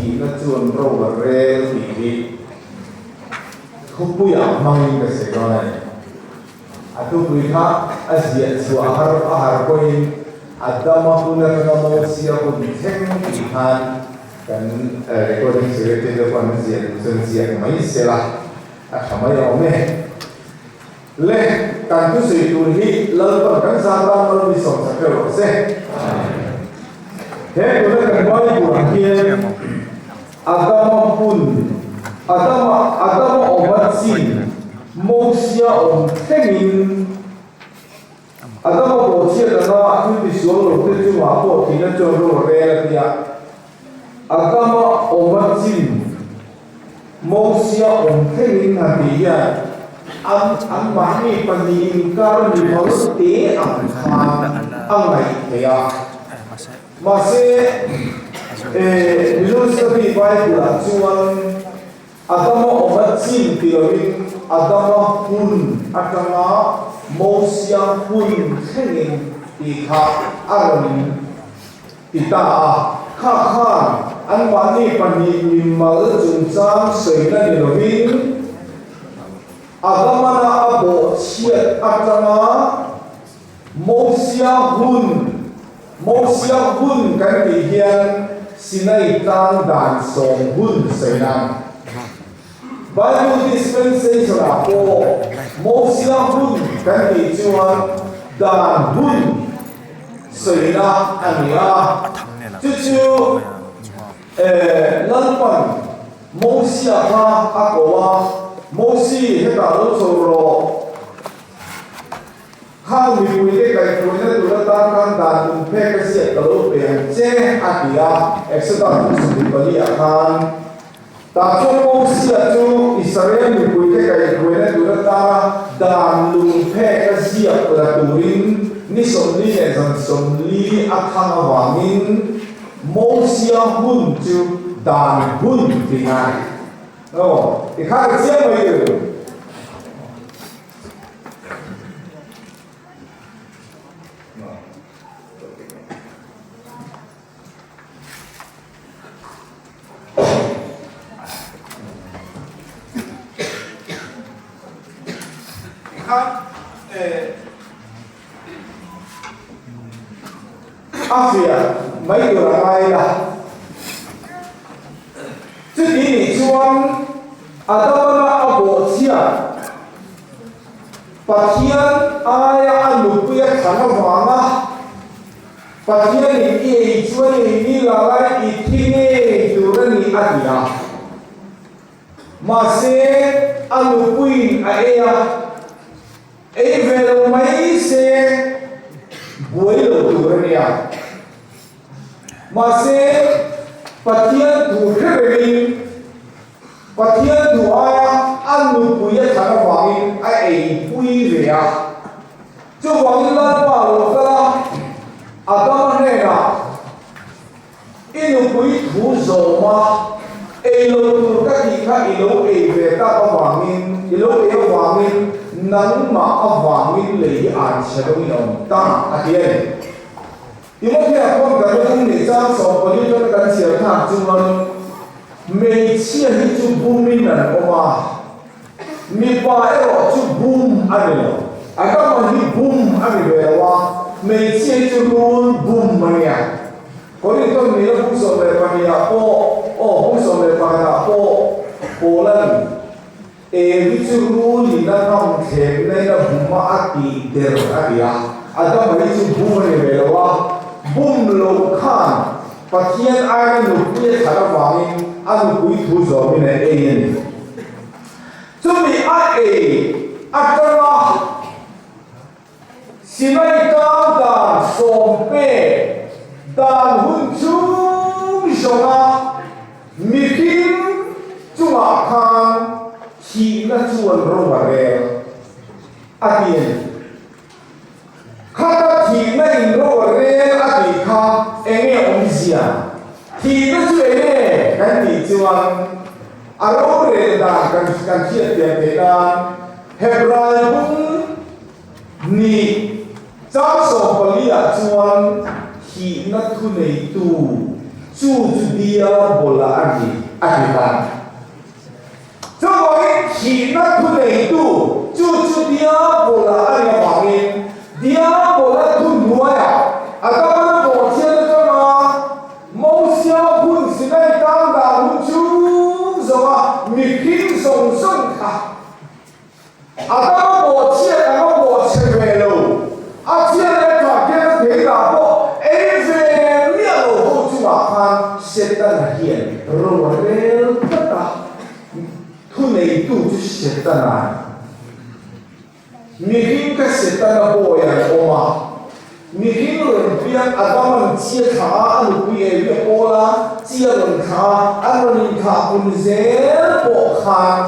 thihna chuan ro a rel tih hi thupuiah hmangin ka sawi dawn a ni. A thupui kha a ziah chhuah har a har pawhin Adama hun atanga Mosia hun thleng tih khan kan recording secretary te pawh an ziah duh chuan ziak mai sela a tha mai awm e. Le, kan thusawi tur hi Lalpan kan zan tan mal mi sawmsak reuh rawh se. He tuna kan Bible-ah hian Adama hun, Adama, Adama awma chin, Mosia awm thlengin, Adama bawhchhiat anga thil tisual lo te chungah pawh thihna chuan ro a rel a tia. Adama awma chin, Mosia awm thlengin han tih hian an anmahni pahnih inkar mimal te ang khan a ngaih theih a. Mahse, Mizo Study Bible-ah chuan Adama awma chin ti loin Adama hun atanga Mosia hun thlengin tih kha a rawn ti ta a. Kha khan anmahni pahnih mimal chungchang sawina ni lovin Adamana a bawhchhiat atanga Mosia hun, Mosia hun kan tih hian Sinai tlang dan sawm hun sawi nan. Bible dispensation ah pawh Mosia hun kan tih chuan dan hun sawina a ni a, chu chu Lalpan Mosia kha a ko a, Mosi hetah lo chho rawh. Khang mipuite kaihhruaina tur atan khan dan tum phek a ziak ka lo pe ang che, a ti a. Exodus bu 24 ah khan, Tah chuan Mosia chu Israel mipuite kaihhruaina tur atana dan lung phek a ziak la turin ni 40 leh zan 40 a thang avangin Mosia hun chu dan hun tih a ni. Aw, tikhan a chiang mai tur. A fiah mai tur a ngai la. Chuti nih chuan Adamana a bawhchhiat Pathian aia a nupui a thlan avanga Pathianin i ei chuan i ni la lai i thi ngei tur a ni a ti a. Mahse a nupuiin a ei a. Ei ve lo mai se buai lo tur a nia. Mahse, Pathian thu hre rengin, Pathian thu aia a nupui a thlan avangin a eipui ve a. Chuvangin Lalpa lo kal a, Adama hnenah, I nupui thu zawm a, ei lo tur ka tih kha i lo ei ve tak avangin, i lo ei avangin nangmah avangin lei hi an chhe dawngin a awm ta, a ti a ni. Timothea khawn kan la tum nih chang 14 atanga kan chhiar thlak chuan hmeichhia hi chu bumin an awm a, mipa erawh chu bum a ni lo. Adama hi bum a ni ve lo a, hmeichhia hi chu rul bum a nia. Korinthon nila bung 12 ah pawh, aw bung 11 ah pawh Paula'n Evi chu rulin a ngam thlem na in a bum a a tih der a ti a, Adama hi chu bum a ni ve lo a, bum loh khan Pathian aina nupui a thlan avangin a nupui thu zawmin a ei a ni. Chumi a ei atanga Sinai tlang dan sawm pek dan hun chung zawnga mihring chungah khan thihna chuan ro a rel a ti a ni. Khata thihna in ro a rel a tih kha enge awmzia? Thihna chu enge kan tih chuan a rorel dan kan hriatfiah theih nan Hebrai bung Ni chang 14 ah chuan thihna thuneitu Chu chu Diabola a ni, a ti ta. Chuvangin thihna thuneitu chu chu Diabola a nih avangin Diabola thuhnuaiah Adama bawhchhiat atanga Mosia hun Sinai tang dan hun chhung zawnga mihring zawng zawng kha Adama bawhchhiat anga bawhchhe ve lo, a chhiat leh tha khian a thei dah pawh ei ve miah lo ho chungah khan Setana hian ro a rel tlat a, thuneitu chu Setana a ni. Mihring ka Setana bawi an awm a, mihring rawn piang Adama'n chia thla a, a nupui Evi a pawl a, chia rawn thla a, an rawn inthlah pun zel pawh khan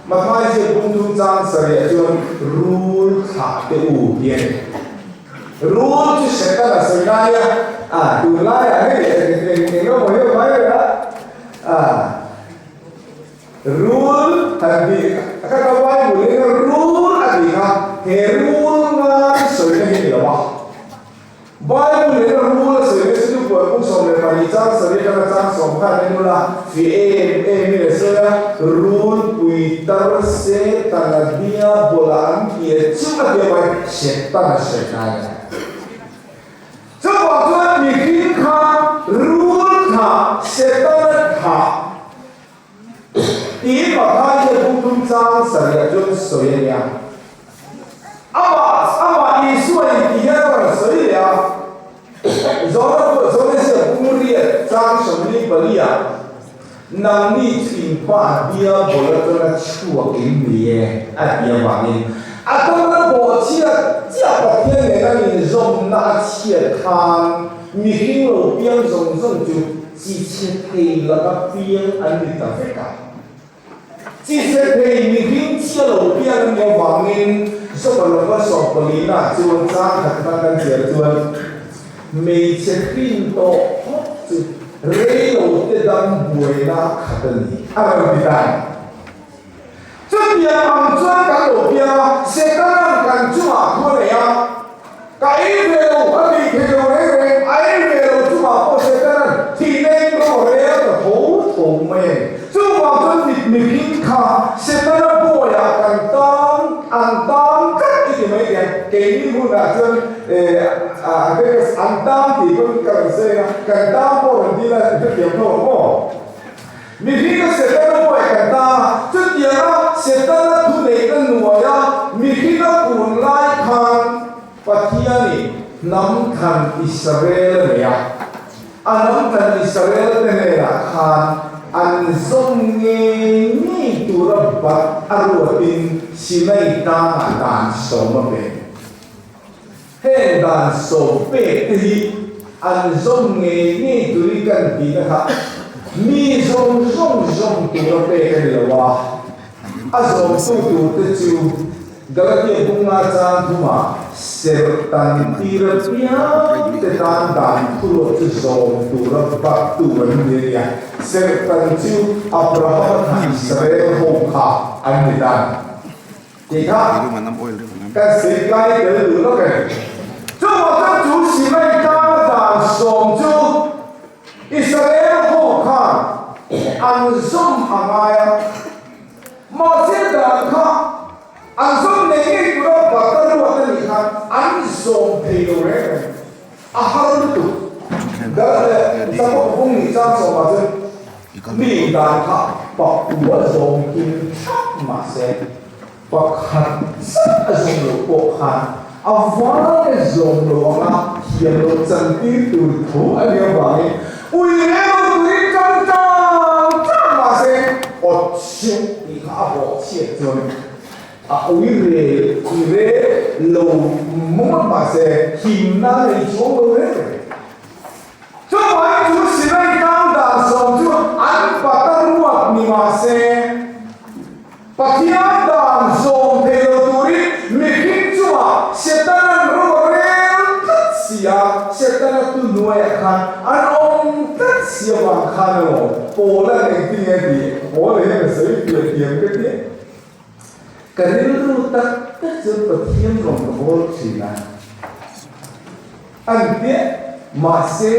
Matthai ziak bung thum chang sarih ah chuan rul thlah teh u tih a ni. Rul chu Setana sawi lai a, a tunlaiah hei eng eng eng emaw hi a awm mai reng a, a. Rul han tih ka ka Bible in rul a tih kha he rul ngai sawina hi ni lo a. Bible in rul a sawi nasa chu puan kung 12 chang sarih atanga chang sawm khan en ula fi em em in a sawi a, rul pui tar Setana diabola an tia chu a tia mai Setana sawi ngai a ni. Chuvang chuan mihring kha rul kha Setana thlah Tiin Mathai hian bungtum chang sarih chuan sawi a nia. Amah, amah Isua in ti hian a rawn sawi leh a. Zona pawh Zona ziak bung riat chang 44 ah, Nangni chu in pa diabol atanga chhuak in ni e, a ti avangin a tana bawhchhiat chiah Pathian nena inzawmna a chhiat khan mihring lo piang zawng zawng chu Chi chhe thei laka piang an ni ta vek a. Chi chhe thei mihring chhia lo piang an nih avangin Joba laka 14 ah chuan chang khatna kan chhiar chuan hmeichhe hrin tawh phawt chu rei lo te dam buaina khat a ni a rawn ti ta. Chutiang ang chuan kan lo piang a, Setana'n kan chungah thu a nei a. Ka ei ve lo, a tih thei lo reng reng, a ei ve lo chungah pawh Setana'n thihna in ro a rel ta tho tho mai a ni. Chuvang chuan mit mihring kha Setana bawiah kan tan, an tan tlat i ti mai thei a, keini hunah chuan an tan tih pawn ka rawn sawi ang a, kan tan pawh rawn ti ila hrethiam tho ang aw. Mihringa Setana buai kan ta a, chutianga Setana thuneihna nuaia mihringa kun lai khan Pathianin hnam than Israel a nei a. A hnam than Israel te hnenah khan an zawm ngei ngei tura bat a ruatin Sinai tlangah dan sawm a pe. Heng dan sawm pek te hi an zawm ngei ngei turin kan tihna kha mi zawng zawng zawm tura pek a ni lo a, a zawmtu turte chu Galatia bunga chang thumah serh tan tir apiang te tan dan thuruat chu zawm tura baktu an ni a nia. Serh tan chu Abrahama thlah Israel ho kha an ni ta. Tih kha kan seitlai tel duh lawk e. Chuvang chuan chu Sinai tlanga dan sawm chu Israel ho khan an zawm a ngai a. Mahse dan kha an zawm ngei ngei tura bata ruat a nih khan an zawm thei lo reng reng. A har lutuk. Dal leh Jakob bung nih chang sawmah chuan mi dan kha pakua zawm kim thlap mahse pakhat zat a zawm loh pawh khan a vai a zawm lo anga thiam loh chantir tur tho a nih avangin ui reng lo turin tang tang tang mahse awt suh tih kha a bawh chhiat chuan A ui rel ui rel lo mawt mahse himna a nei chuang lo reng reng. Chuvangin chu Sinai tlang dan sawm chu an pata ruat ni mahse Pathian dan zawm thei lo turin mihring chungah Setana'n ro a rel tlat si a, Setana tu hnuaiah khan an awm tlat si avang khan alawm Paula'n engtin nge a tih? Paula hian a sawi pian thiam ka ti. Ka rilru tak tak chuan Pathian rawn ka bawl thin a, an ti a, mahse.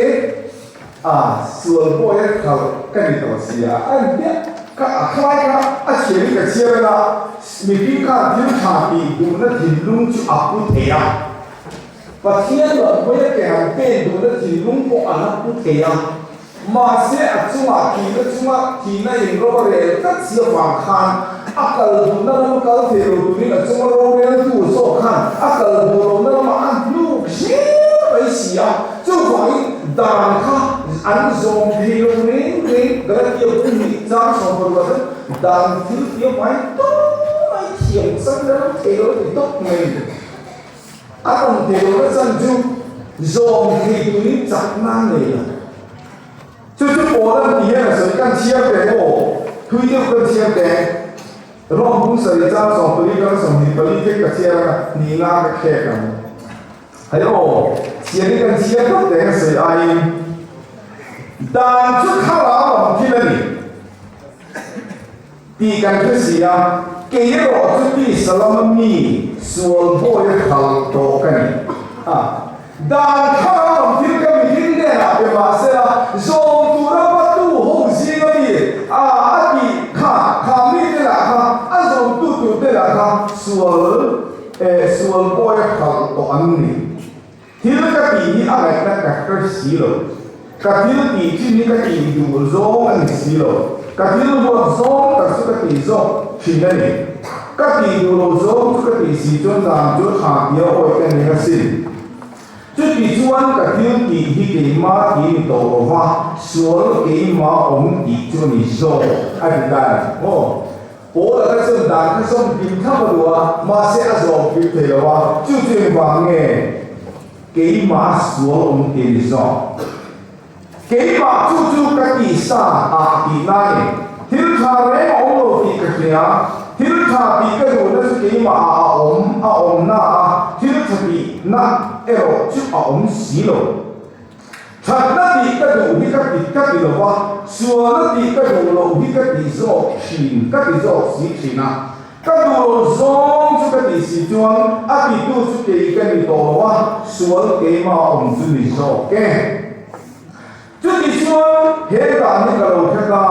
A, sual bawi a khalh ka ni tawh si a, a inpiah ka a khlai kha a chhiarin ka chhiar anga mihring khan thil tha tih duhna thinlung chu a pu thei a, Pathian lam hawi a ke han pen duhna thinlung pawh a la pu thei a, mahse a chungah thihna chunga thihna in ro a rel tlat si avang khan a kal duhna lam kal thei lo turin a chunga roreltu zawk khan a kal duh lohna lamah a hnuk zel mai si a. Chuvangin dan kha an zawm thei lo reng reng, Galatia bung hnih chang 16 chuan dan thil tia hmai tawp mai thiam chang la ram thei lo a ti tawp mai. An awm thei lo na chan chu zawm thei turin chakna a nei lo. Chu chu pawl an ti hian a sawi kan chhiar teh aw, thui deuh kan chhiar teh. Rom bung sarih chang 14 atanga 24 te ka chhiar anga hnihna ka khek ang. Hei aw, chhiar hi kan chhiar tawp teh ka sawi aiin dan chu thlarau ang thil a ni tih kan hre si a, kei erawh chu tisa lama mi sual bawi a thal tawh ka ni a, dan thlarau ang thil ka mihring hnenah pe mah sela zawm tura patu ho zinga mi a a tih kha kha mite lah kha a zawmtu turte lah kha sual Eh, sual bawi a khalh tawh an ni. Thil ka tih hi a ngaihna ka hre si lo. Ka thil tih chin hi ka tih duh zawng a ni si lo. Ka thil huat zawng tak chu ka tih zawk thin a ni. Ka tih duh lo zawng chu ka tih si chuan dan chu tha tia awi ka ni asin. Chuti chuan ka thil tih hi keimah tih ni tawh lo va, sual keimah awm tih chu a ni zawk a ti ta a ni. Aw. Paul a kha chuan dan kha zawm kim thlap a duh a, mahse a zawm kim thei lo a, chu chu engvang nge keimah sual awm ti ni zawk? Keimah chu chu ka tih sa ah tih na ni. Thil tha reng a awm lo tih ka hria, thil tha tih ka duhna chu keimah ah a awm a awm na a, thil tha tih na erawh chu a awm si lo. Thatna tih ka duh hi ka ti ka ti lo va, sualna tih ka duh loh hi ka ti zawk thin, ka ti zawk si thin a. Ka duh loh zawng chu ka tih si chuan a titu chu kei ka ni tawh lo a, sual keimah awm chu ni zawk e. Chuti chuan he dan hi ka lo hre ta,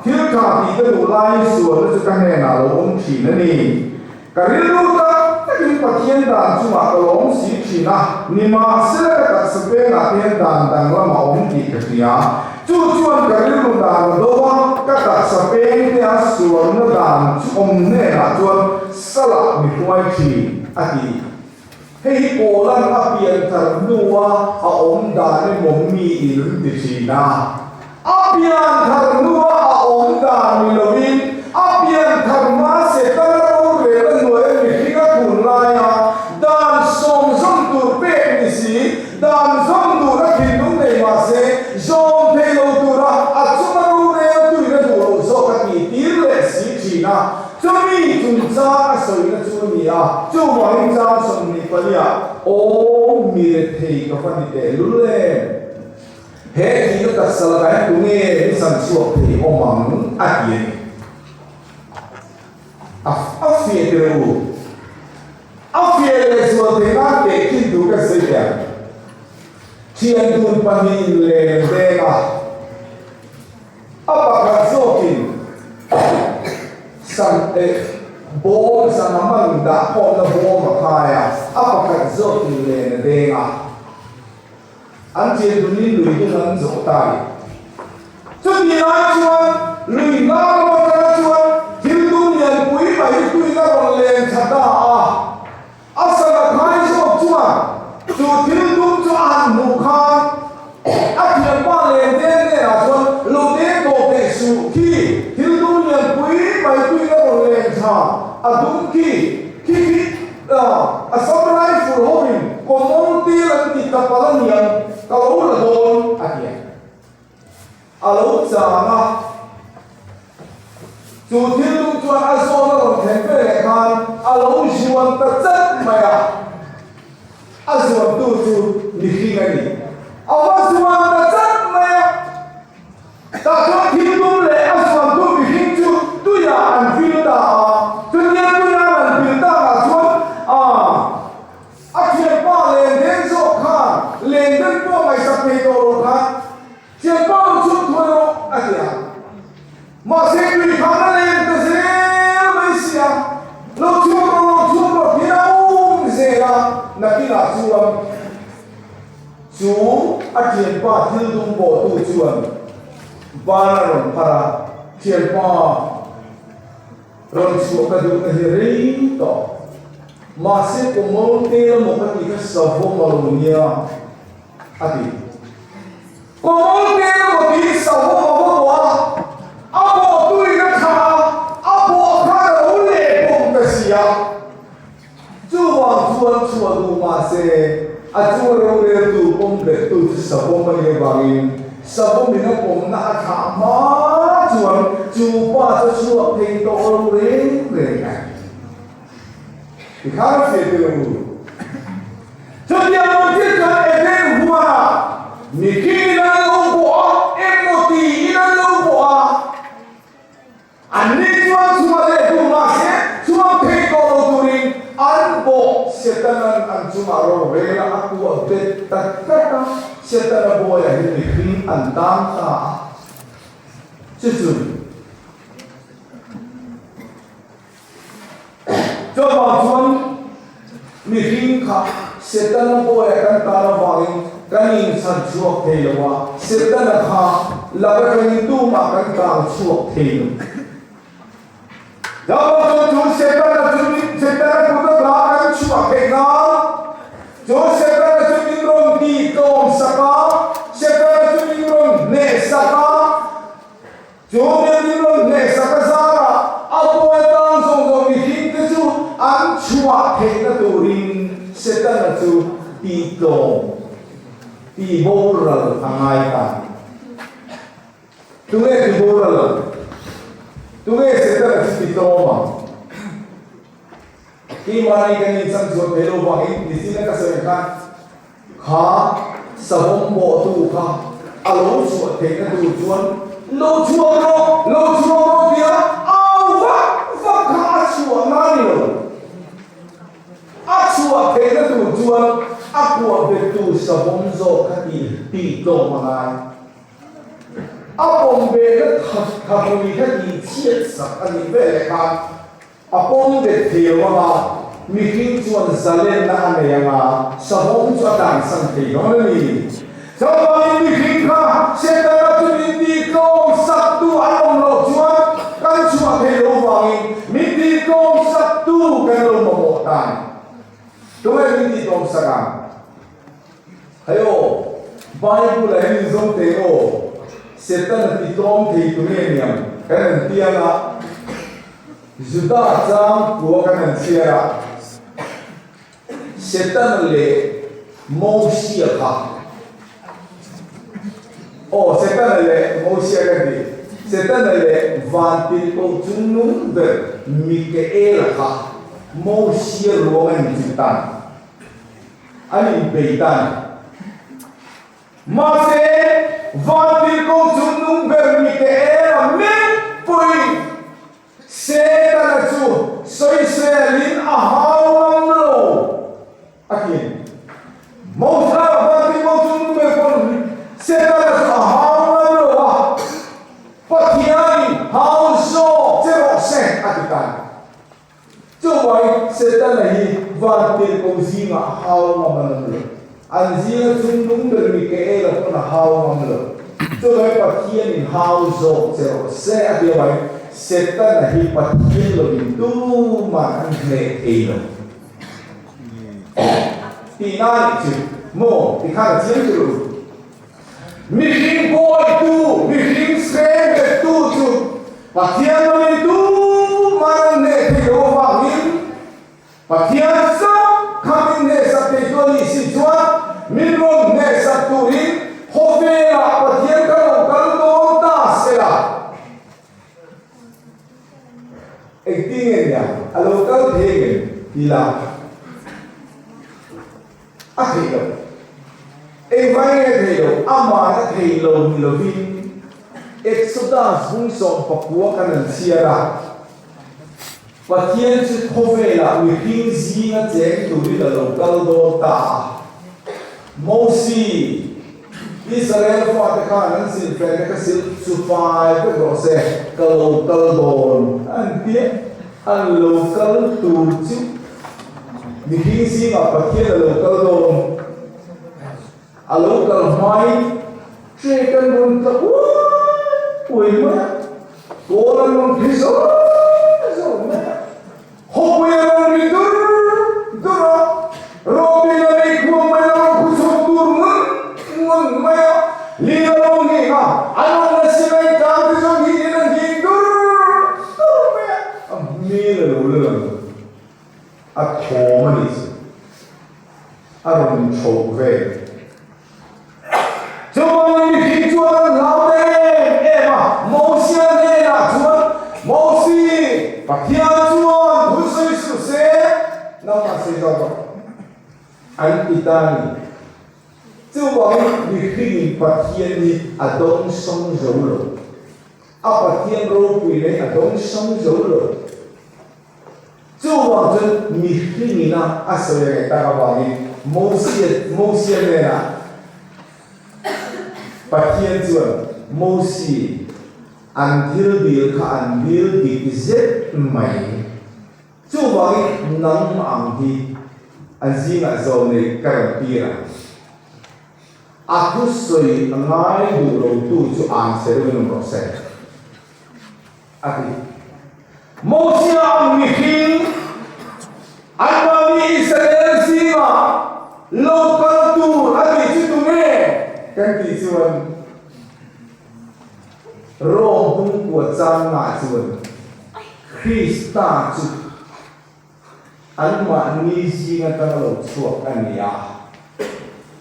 thil tha tih ka duh laiin sualna chu ka hnenah lo awm thin a ni. Ka rilru tak takin Pathian dan chungah ka lawm si thin a, nimahsela ka taksa pengah te hian dan danglam a awm tih ka hria. Chu chuan ka rilru dan a do a, ka taksa peng te a sualna dan chu awm hnenah chuan salah mi hruai thin, a ti. Hei hi Paula'n a pianthar hnua a awm dan emaw mi in an ti thin a. A pianthar hnua a awm dan ni lovin, a pianthar hma Setana rorel a hnuaia mihring a kun laia dan sawm zawm tur pek ni si, dan zawm duhna thinlung nei mah se, zawm thei lo tura a chunga rorel tuin a duh loh zawk a tih tir leh si thin a. Chumi chungchang a sawina chu a ni a, chuvangin chang 24 ah, Aw mi rethei ka va ni teh lul em? He thihna taksa lakah hian tunge ni chan chhuak thei awm ang? a ti a ni. A a fiah tel u. A fiah leh zual thei nan tehkhin tur ka sawi teh ang. Thian dun pahnihin len an deng a, a pakhat zawkin san eh bawm sangha man dah khawmna bawm a khai a, a pakhat zawkin len a deng a. An chian dunin lui dung an zawh ta a ni. Chuti lai chuan lui hma lam atanga chuan thil dum lian pui mai hi tuin a rawn len thla ta a. A sana khai zawk chuan chu thil dum chu a han hmuh khan a thianpa len deng hnenah chuan lo deng tawh teh suh khi thil dum lian pui mai tuin a rawn len thla a dum khi khi khi A Assam Rifle hoin common til an ti ta palh a niang, ka lo la dawn a ti a. A lo chang a, chu thil tum chuan a zawn a rawn thlen ve leh khan a lo zuan ta chat mai a, a zuantu chu mihring a ni. A va zuan ta chat mai a. Tah chuan thiltum leh a zuantu mihring chu tuiah an fil ta a, chutia tuia an fil takah chuan a thianpa len den zawk khan len den pawh ngaihsak thei tawh lo khan. Mahse tui khan a leng ta zel mai si a, lo chhuak rawh, lo chhuak rawh tiin a um zel a, nakinah chuan chu a thianpa thil dum bawhtu chuan ban a rawn phar a, Thianpa, rawn chhuah ka duhna hi rei tawh, mahse kawmawl te emaw ka tih kha savawm a lo nia, a ti. Kawng te emaw tiin savawm a va bawh a, a bawhtuin a thlah a, a bawh khan a lo leh pawm ta si a. Chuvang chuan chhuah duh mah se, a chunga roreltu pawm bettu chu savawm a nih avangin savawmin a pawmna a thlah hma chuan chu pa chu a chhuak thei tawh lo reng reng a. Tikhan a fiah tir u. Chutiang ang chiah chuan Eden huanah mihringin an lo bawh a, emaw tiin an lo bawh a. Anni chuan chhuah leh duh mahse chhuak thei tawh lo turin an bawh. Setanan an chungah rorel a kuah bet ta tlat a, Setana bawiah hi mihring an tang ta a. Chu chu. Chuvang chuan mihring kha Setana bawiah kan tan avangin kan inchhan chhuak thei lo a, Setana kha lak atangin tumah kan tang chhuak thei lo. Chuvang chuan chu Setana chu Setana kut atanga kan chhuah theih nan chu Setana chu min rawn tihtlawm sak a, Setana chu min rawn hneh sak a, Chu biakinn rawn hnehsak a zarah a pawi tang zawng zawng mihringte chu an chhuah theihna turin Setana chu tihtlawm, tihboral a ngai ta. Tunge tihboral ang? Tunge Setana chu titlawm ang? Keimahni kan inchang chuan thei lo vangin nichin a ka sawi khan kha savawm bawhtu kha a lo chhuah theihna tur chuan lo chhuak rawh, lo chhuak rawh tia au vak vak kha a chhuahna a ni lo. A chhuah theihna tur chuan a kuah bettu savawm zawk kha tih tihtlawm a ngai. A pawm behna thapui kha tihchhiat sak a nih veleh khan A pawm bet thei lo anga, mihring chuan zalenna a nei anga, savawm chu a dansan thei dawn a ni. Chuvangin mihring kha Setana chu min tihtlawm saktu an awm loh chuan kan chhuah thei lo vangin min tihtlawm saktu kan lo mamawh ta a ni. Tunge min tihtlawm sak ang? Hei aw, Bible-ah hian inzawm teh aw, Setana titlawm thei tunge niang kan han tiang a, Juda chang pua kan han chhiar a, Setana leh Mosia kha, aw Setana leh Mosia ka ti, Setana leh Vantirhkoh chungnung ber Mikaela kha Mosia ruang a inchilh tan. An inbei ta a ni. Mahse, Vantirhkoh chungnung ber Mikaela meuh pawhin Setana chu sawiselin a hau ngam lo a ti a ni. Mauthla Vantirhkoh chungnung ber pawn Setana chu a hau ngam lo a, Pathianin hau zawk che rawh se a ti ta a ni. Chuvangin Setana hi vantirhkoh zingah a hau ngam a awm lo. An zinga chungnung ber Mikaela pawn a hau ngam lo. Chuvangin Pathianin hau zawk che rawh se a ti avangin Setana hi Pathian lovin tuman an hneh thei lo. Tihna a nih chu maw? Tikhan a chiang chu lo. Mihring bawitu, mihring hreng bettu chu Pathian lovin tuman an hneh thei lo avangin Pathian chauh kha min hnehsak thei tu a nih si chuan min rawn hnehsak turin khawvelah Pathian kha lo kal dawn ta se la. Engtin nge nia a lo kal thei ngem ti la? A thei lo. Engvai nge a thei lo? Amah a thei lo ni lovin Exodus bung 19 kan an chhiar a, Pathian chu khawvelah mihring zinga cheng turin a lo kal dawn ta a. Mosi! Israel fate khan an silhfen te kha silh chu fai vek rawh se, ka lo kal dawn an ti a, an lo kal tur chu mihring zingah Pathian a lo kal dawn. A lo kal hmain trek an rawn tla uai uai mai a, kawl an rawn phei zawr zawr mai a, khawpui a rawn ri dur dur a, Robin a lei khuang mai a rawn khu chhuak tur ngun ngun mai a, lir a lo nghing a, an awmna silai tlang te chuan hinin a nghing dur dur mai a, a hmel a lo la lang lo. A thawm a nih chu. A rawn chhoh vel. Chuvangin mihring chuan an hlau em em a, Mosia hnenah chuan, Mosi, Pathian chuan thu sawi suh se, nangmah sawi zawk rawh. An ti ta a ni. Chuvangin mihringin Pathian hi a dawngsawng zo lo. A Pathian ropui leh a dawngsawng zo lo. Chuvang chuan mihring ina a sawi a ngaih tak avangin Mosia Mosia hnenah Pathian chuan, Mosi, an thil dil kha an dil dik zet mai. Chuvangin nangmah ang hi an zingah zawlnei ka rawn tir ang. A thusawi a ngai duh lotu chu an che deuhin awm rawh se. A ti. Mosia ang mihring, anmahni Israel zingah lo kal tur a nih chu tunge? Kan tih chuan Rome hungkua changah chuan Krista chu Anmahni zing atanga lo chhuak a ni a,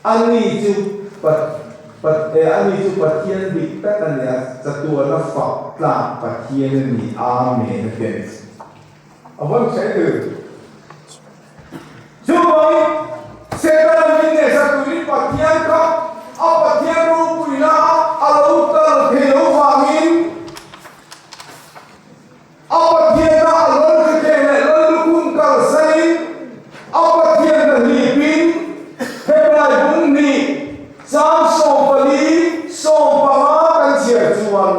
ani chu ani chu Pathian dik tak a ni a, chatuana fak tlak Pathian a ni. Amen a ti a ni. A vawn hre tur. Chuvangin, Setana min nehsa turin Pathian kha a Pathian ropuina a lo kal thei lo vangin, A Pathianna a lalhritleng leh lallukhum kalsain a Pathianna hlipin Hebrai bung hnih chang 14, 15 kan chhiar chuan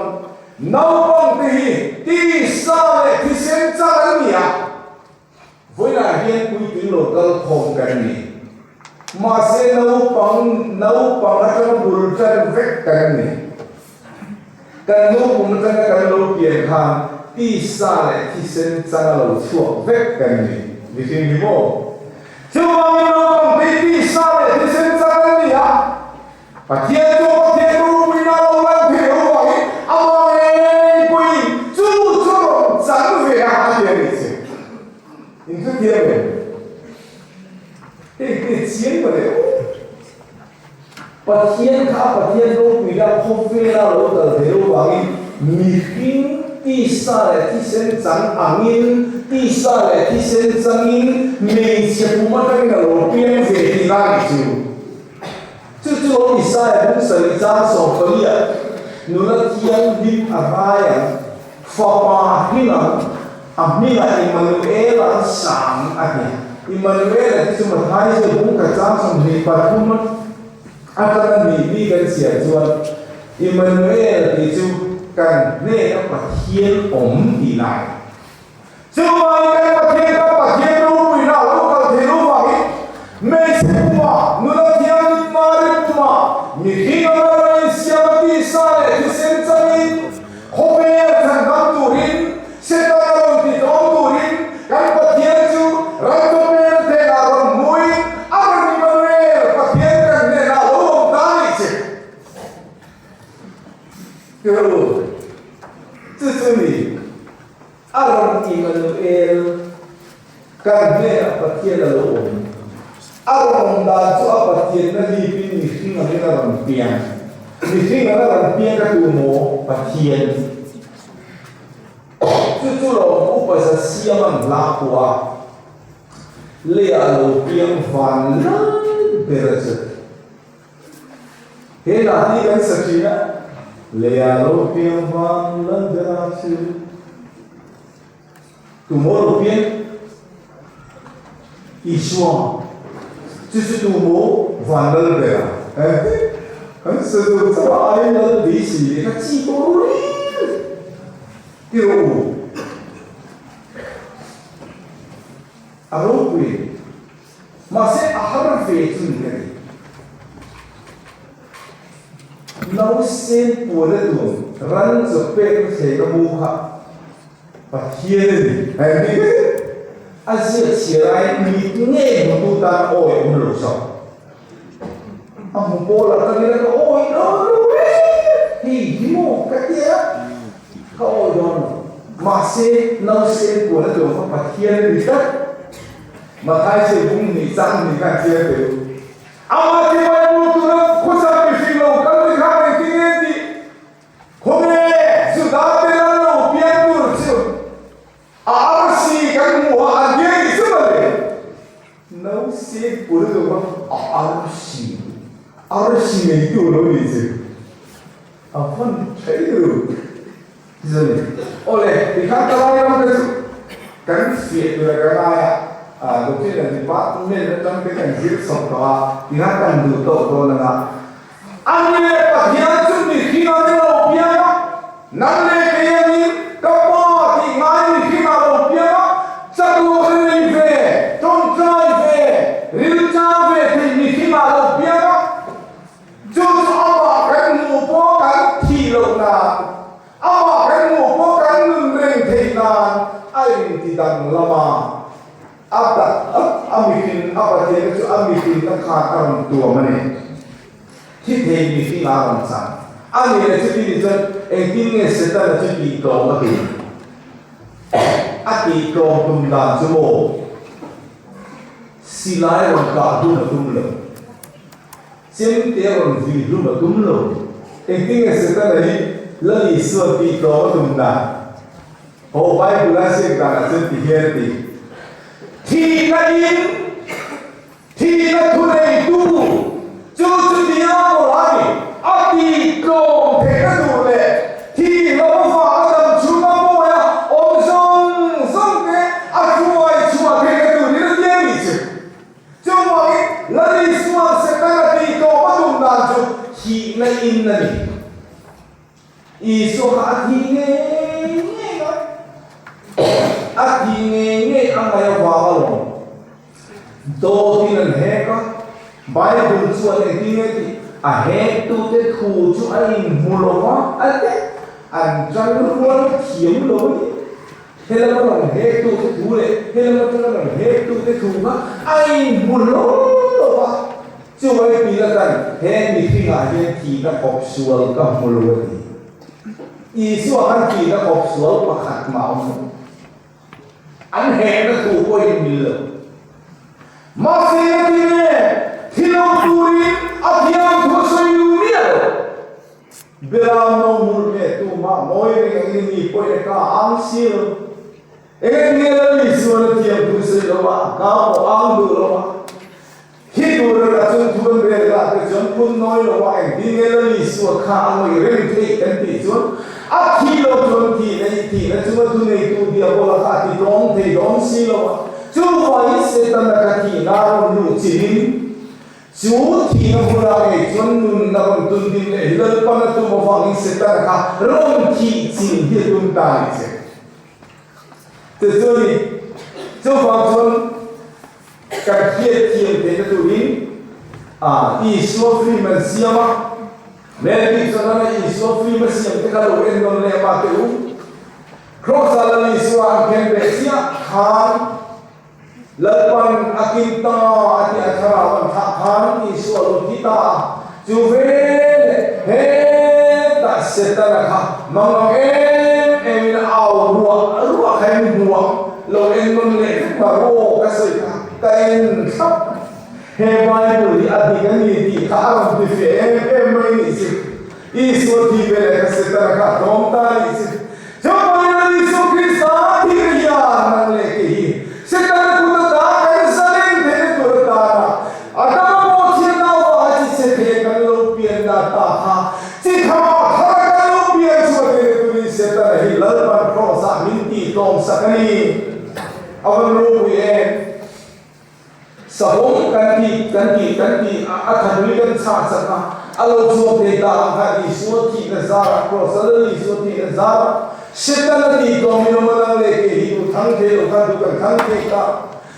naupangte hi tisa leh thisen chak an ni a. Vawiinah hian puitling lo kal khawm kan ni. Mahse naupang naupang atanga bul tan vek kan ni. Kan naupang atanga kan lo pian khan tisa leh thisen changa lo chhuak vek kan ni. Mihring hi maw? Chuvangin naupang te hi tisa leh thisen chang an ni a. Pathian chu Pathian ropuina lo lan thei lo vangin amah ngei pawhin chu chu rawn chang ve a a ti a nih che. In hrethiam em? Hei te chiang ta leh aw. Pathian kha a Pathian ropuina khawvela lo kal thei lo vangin mihring tisa leh thisen chang angin tisa leh thisen changin hmeichhe pum atangin a lo piang ve tihna a nih chu. Chu chu lo Isaia bung sarih chang 14 nula thianghlim a rai ang, fapa hming ang, a hmingah Immanuela an sang a ti. Immanuela te chu Mathaia bung khat chang 23 atanga nih mi kan chhiar chuan Immanuel tih chu kan hnena Pathian awm tih lai. Chuvangin kan Pathian kha Pathian ropuina a lo kal thei lo vangin hmeichhe puma, nula thianghlim Mari puma, mihring a ral a insiam a tisa leh thisen changin khawvel chhandam turin, Setana rawn ti tlawm turin kan Pathian chu Ramtawpel hnenah rawn hmuin a rawn Immanuel Pathian kan hnenah a lo awm ta a nih che. Tirh chu chu ni. A rawn Immanuel, kan hnenah Pathian a lo awm. A rawn awm dan chu a Pathianna hlipin mihring angin a rawn piang. Mihring anga rawn piang ka tu maw? Pathian. Chu chu lawm upa za siam an hla pawh a, leiah lo piang van lai ber a chu. He hla hi kan sa thin a, Leiah lo piang vang lal bera chu tumaw lo piang? Isua, chu chu tumaw van lal bera? Eh? Kan sazu chauh a aiin lal beisei leh kha chi tawh lo reng ti rawh u. A ropui a ni. Mahse a har ve chu ni ka ti. Nausen puan a tuam ran chaw pek na thleng a mu kha Pathian a ni. Engtin nge? A ziak chhiar aiin mit ngei hmutu tan awi awm lo zawk. A hmu pawl ah ka nia ka awi dawn lo reng hei hi maw ka tia ka awi dawn lo. Mahse nausen puan a tuam kha Pathian a ni tlat. Mathai cheu bung hnih chang hnih khan chiang teh u. Amah chibai bu tura khawsa mihring lo kal te khan engtin nge tih Khawnge Juda te lal lo pian tur chu a arsi kan hmuh a an biak ni chu mawle. Nausik pur duh a a arsi arsi neitu lo ni chu a van thei ru zani. Awle tikhan ka lai ram te chu kan fiah tur a ka ngai a doctrine and department atang te kan zir chawp tawh a tikhan kan duh tawk dawn anga Ani leh Pathian chu mihring a ni lo piang a, nang leh kei angin ka Pa tih ngai mihring a lo piang a, chaklo nei ve, tawngtai ve, rilchang ve theih mihring a lo piang a, chu chu amah kan hmuh pawh kan thih loh nan, amah kan hmuh pawh kan nun reng theih nan a inti danglam a. A tak a mihring a Pathianna chu a mihrinna khan a rawn tuam a ni. Thi thei mihring a rawn chang a ni le. Chuti ni chuan engtin nge Setana chu tih tlawm a tum? A tih tlawm tum dan chu maw? Silai rawn kah hlum a tum lo. Chemte rawn vui hlum a tum lo. Engtin nge Setana hi Lal Isua tih tlawm a tum dan? Aw Bible a ziak danah chuan ti hian a ti, Thihna in thihna thuneitu chu chutia mawlh a ni, a tih tlawm theihna tur leh thih lo vanga dam chhunga mawi a awm zawng zawng te a hruai chhuah theihna tur hi a ti a nih chu. Chuvangin Lal Isua'n Setana tih tlawm a tum dan chu thihna in a ni. Isua kha a thi ngei ngei a, a thi ngei ngei a ngaih avang alawm. Dawtin an hek a, Bible chuan engtin nge tih a hektute thu chu a inhmu lo va, a ti. An tan rual thiam lo a ni. Helama rawn hektute thu leh helama tanga rawn hektute thu kha a inhmu lo lo va. Chuai Pilatan he mihringah hian thihna khawp sual ka hmu lo a ti. Isua khan thihna khawp sual pakhat mah a awm lo. An hehna thu pawhin mil lo. Mahse a ti nge, thi lo turin a thiam thu a sawi lu miah lo. Beram no mur nge tumah ngawi reng angin mi pawhin a ka ang si lo. Eng nge Lal Isuan a thiam thu sawi lo a, ka pawh ang duh lo a. Thi tur a la chung thu an rel lah te chuan phun nawi lo a engtin nge Lal Isua kha a ngawih reng theih kan tih chuan a thi lo chuan thihna i thihna chunga thuneitu diabola kha a ti tlawm thei dawn si lo a, chuvangin Setana kha thihna a rawn luh chilhin chu thihna hmunah ngei chuan nunna rawn tun ding leh hi Lalpan a tum avangin Setana kha rawn thih chil hi a tum ta a ni che. Tichuan chuvang chuan Kan hriatthiam theihna turin Isua film an siam a, Mel Gibson anga Isua film a siam te kha lo en nawn leh mah teh u. Cross-ah Lal Isua an khen beh chiah khan Lalpan a kin ta a tih a thlarau an thlah khan Isua lo thi ta a, chu veleh hetah Setana kha mangang em emin a au ruah ruah kha in hmu ang. Lo en nawn leh vek ma raw ka sawi kha ka en thlap he Bible hi a dik a ni tih kha a rawn ti fe em em mai nih chu. Isua thi ve leh kha Setana kha a tlawm ta nih chu. Chuvangin Isua Krista thi ve hian nang leh kei hi Setana kut ata kan zalen theihna tur atana Adama pawh thianna avanga chi che thei kan lo pian na ta kha chi kha thar a kan lo pian chu a theihna turin Setana hi Lalpan Kraws ah min tih tlawm sak a ni. A van ropui em? Sahawm kan ti kan ti kan ti a a thanui kan chah chak a. A lo chhuak thei ta ang kha Isua thihna zarah, Kraws a Lal Isua thihna zarah Setana tih tlawmin awm a nang leh kei hi duh thang thei lo kha duh kan thang thei ta.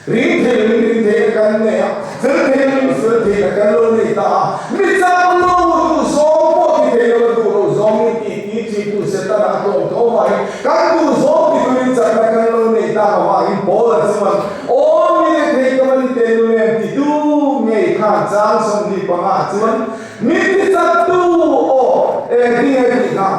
Ring thei lo in ring theihna kan nei a, fel thei lo in fel theihna kan lo nei ta a. Mi chak lo duh zawng pawh ti thei lo a duh lo zawng in tih ti thintu Setana a tlawm tho avangin kan duh zawng ti turin chakna kan lo nei tak avangin Paula chuan, Aw mi le thei ka va ni tel lo em ti tu ngei khan chang 25 chuan Min ti chaktu aw engtin nge tih kha?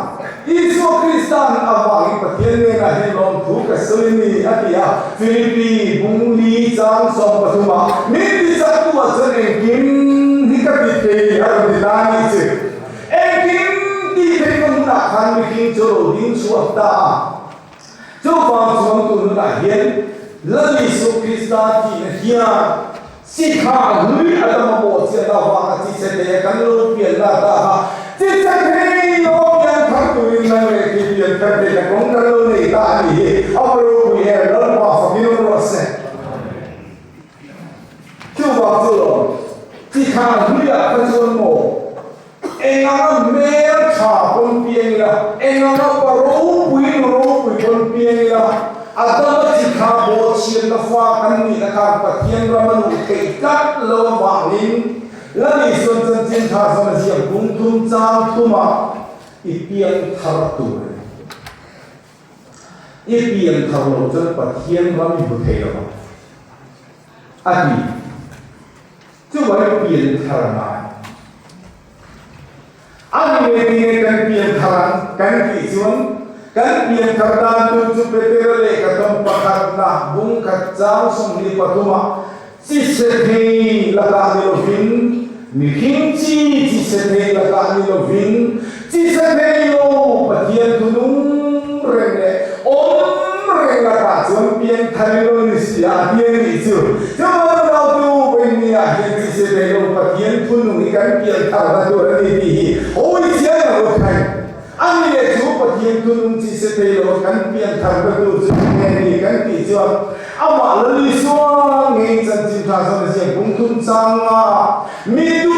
Isua Krista'n avangin Pathian hnenah hian lawmthu ka sawi ni a ti a, Filipi bung li chang 13 ah min ti chaktu ah chuan engkim hi ka ti thei a rawn ti ta a nih chu. Engkim tih theihna hmunah khan mihring chu lo ding chhuak ta a. Chuvang chuan tun hunah hian Lal Isua Krista thihna hian Sikha hlui a dam a pawh chiat avanga chi chhe thei a kan lo pian la ta kha chi chhe thei lo pian thar turin nang leh khi pian thar thei na kawng kan lo nei ta a nih hi a va ropui em Lalpa fakin awm rawh se. Chuvang chu lo Sikha hluiah kha chuan maw Eng anga hmel tha pawn piang ila, eng anga pa ropui nu ropui pawn piang ila, a dama chi kha bawhchhiatna fa kan nihna khan Pathian ram a luh theih tlat lo avangin Lal Isuan chanchin tha zawn a ziak bung thum chang thumah i piang thar tur a ni. I pian thar lo chuan Pathian ram i hmu thei lo ang a ti. Chuvai pian thar ngai. A ni leh ti nge kan pian thar ang kan tih chuan kan pian thar dan tur chu Petera lehkha tawng pakhatna bung khat chang 23 ah chi chhe thei lakah ni lovin mihring chi chi chhe thei lakah ni lovin chi chhe thei lo Pathian thu nung reng leh awm reng lakah chuan pian thar i lo ni si a a ti a nih chu. Chuvang nautu Vawinia hian chi chhe thei lo Pathian thu nung hi kan pian thar na tur a ni tih hi hawi chiang lo u thaih. A ni leh chu Pathian thu nung chi chhe thei lo kan pian thar na tur chu eng nge ni kan tih chuan amah Lal Isua ngei chanchin tha zawn a ziak bung thum chang nga mi tu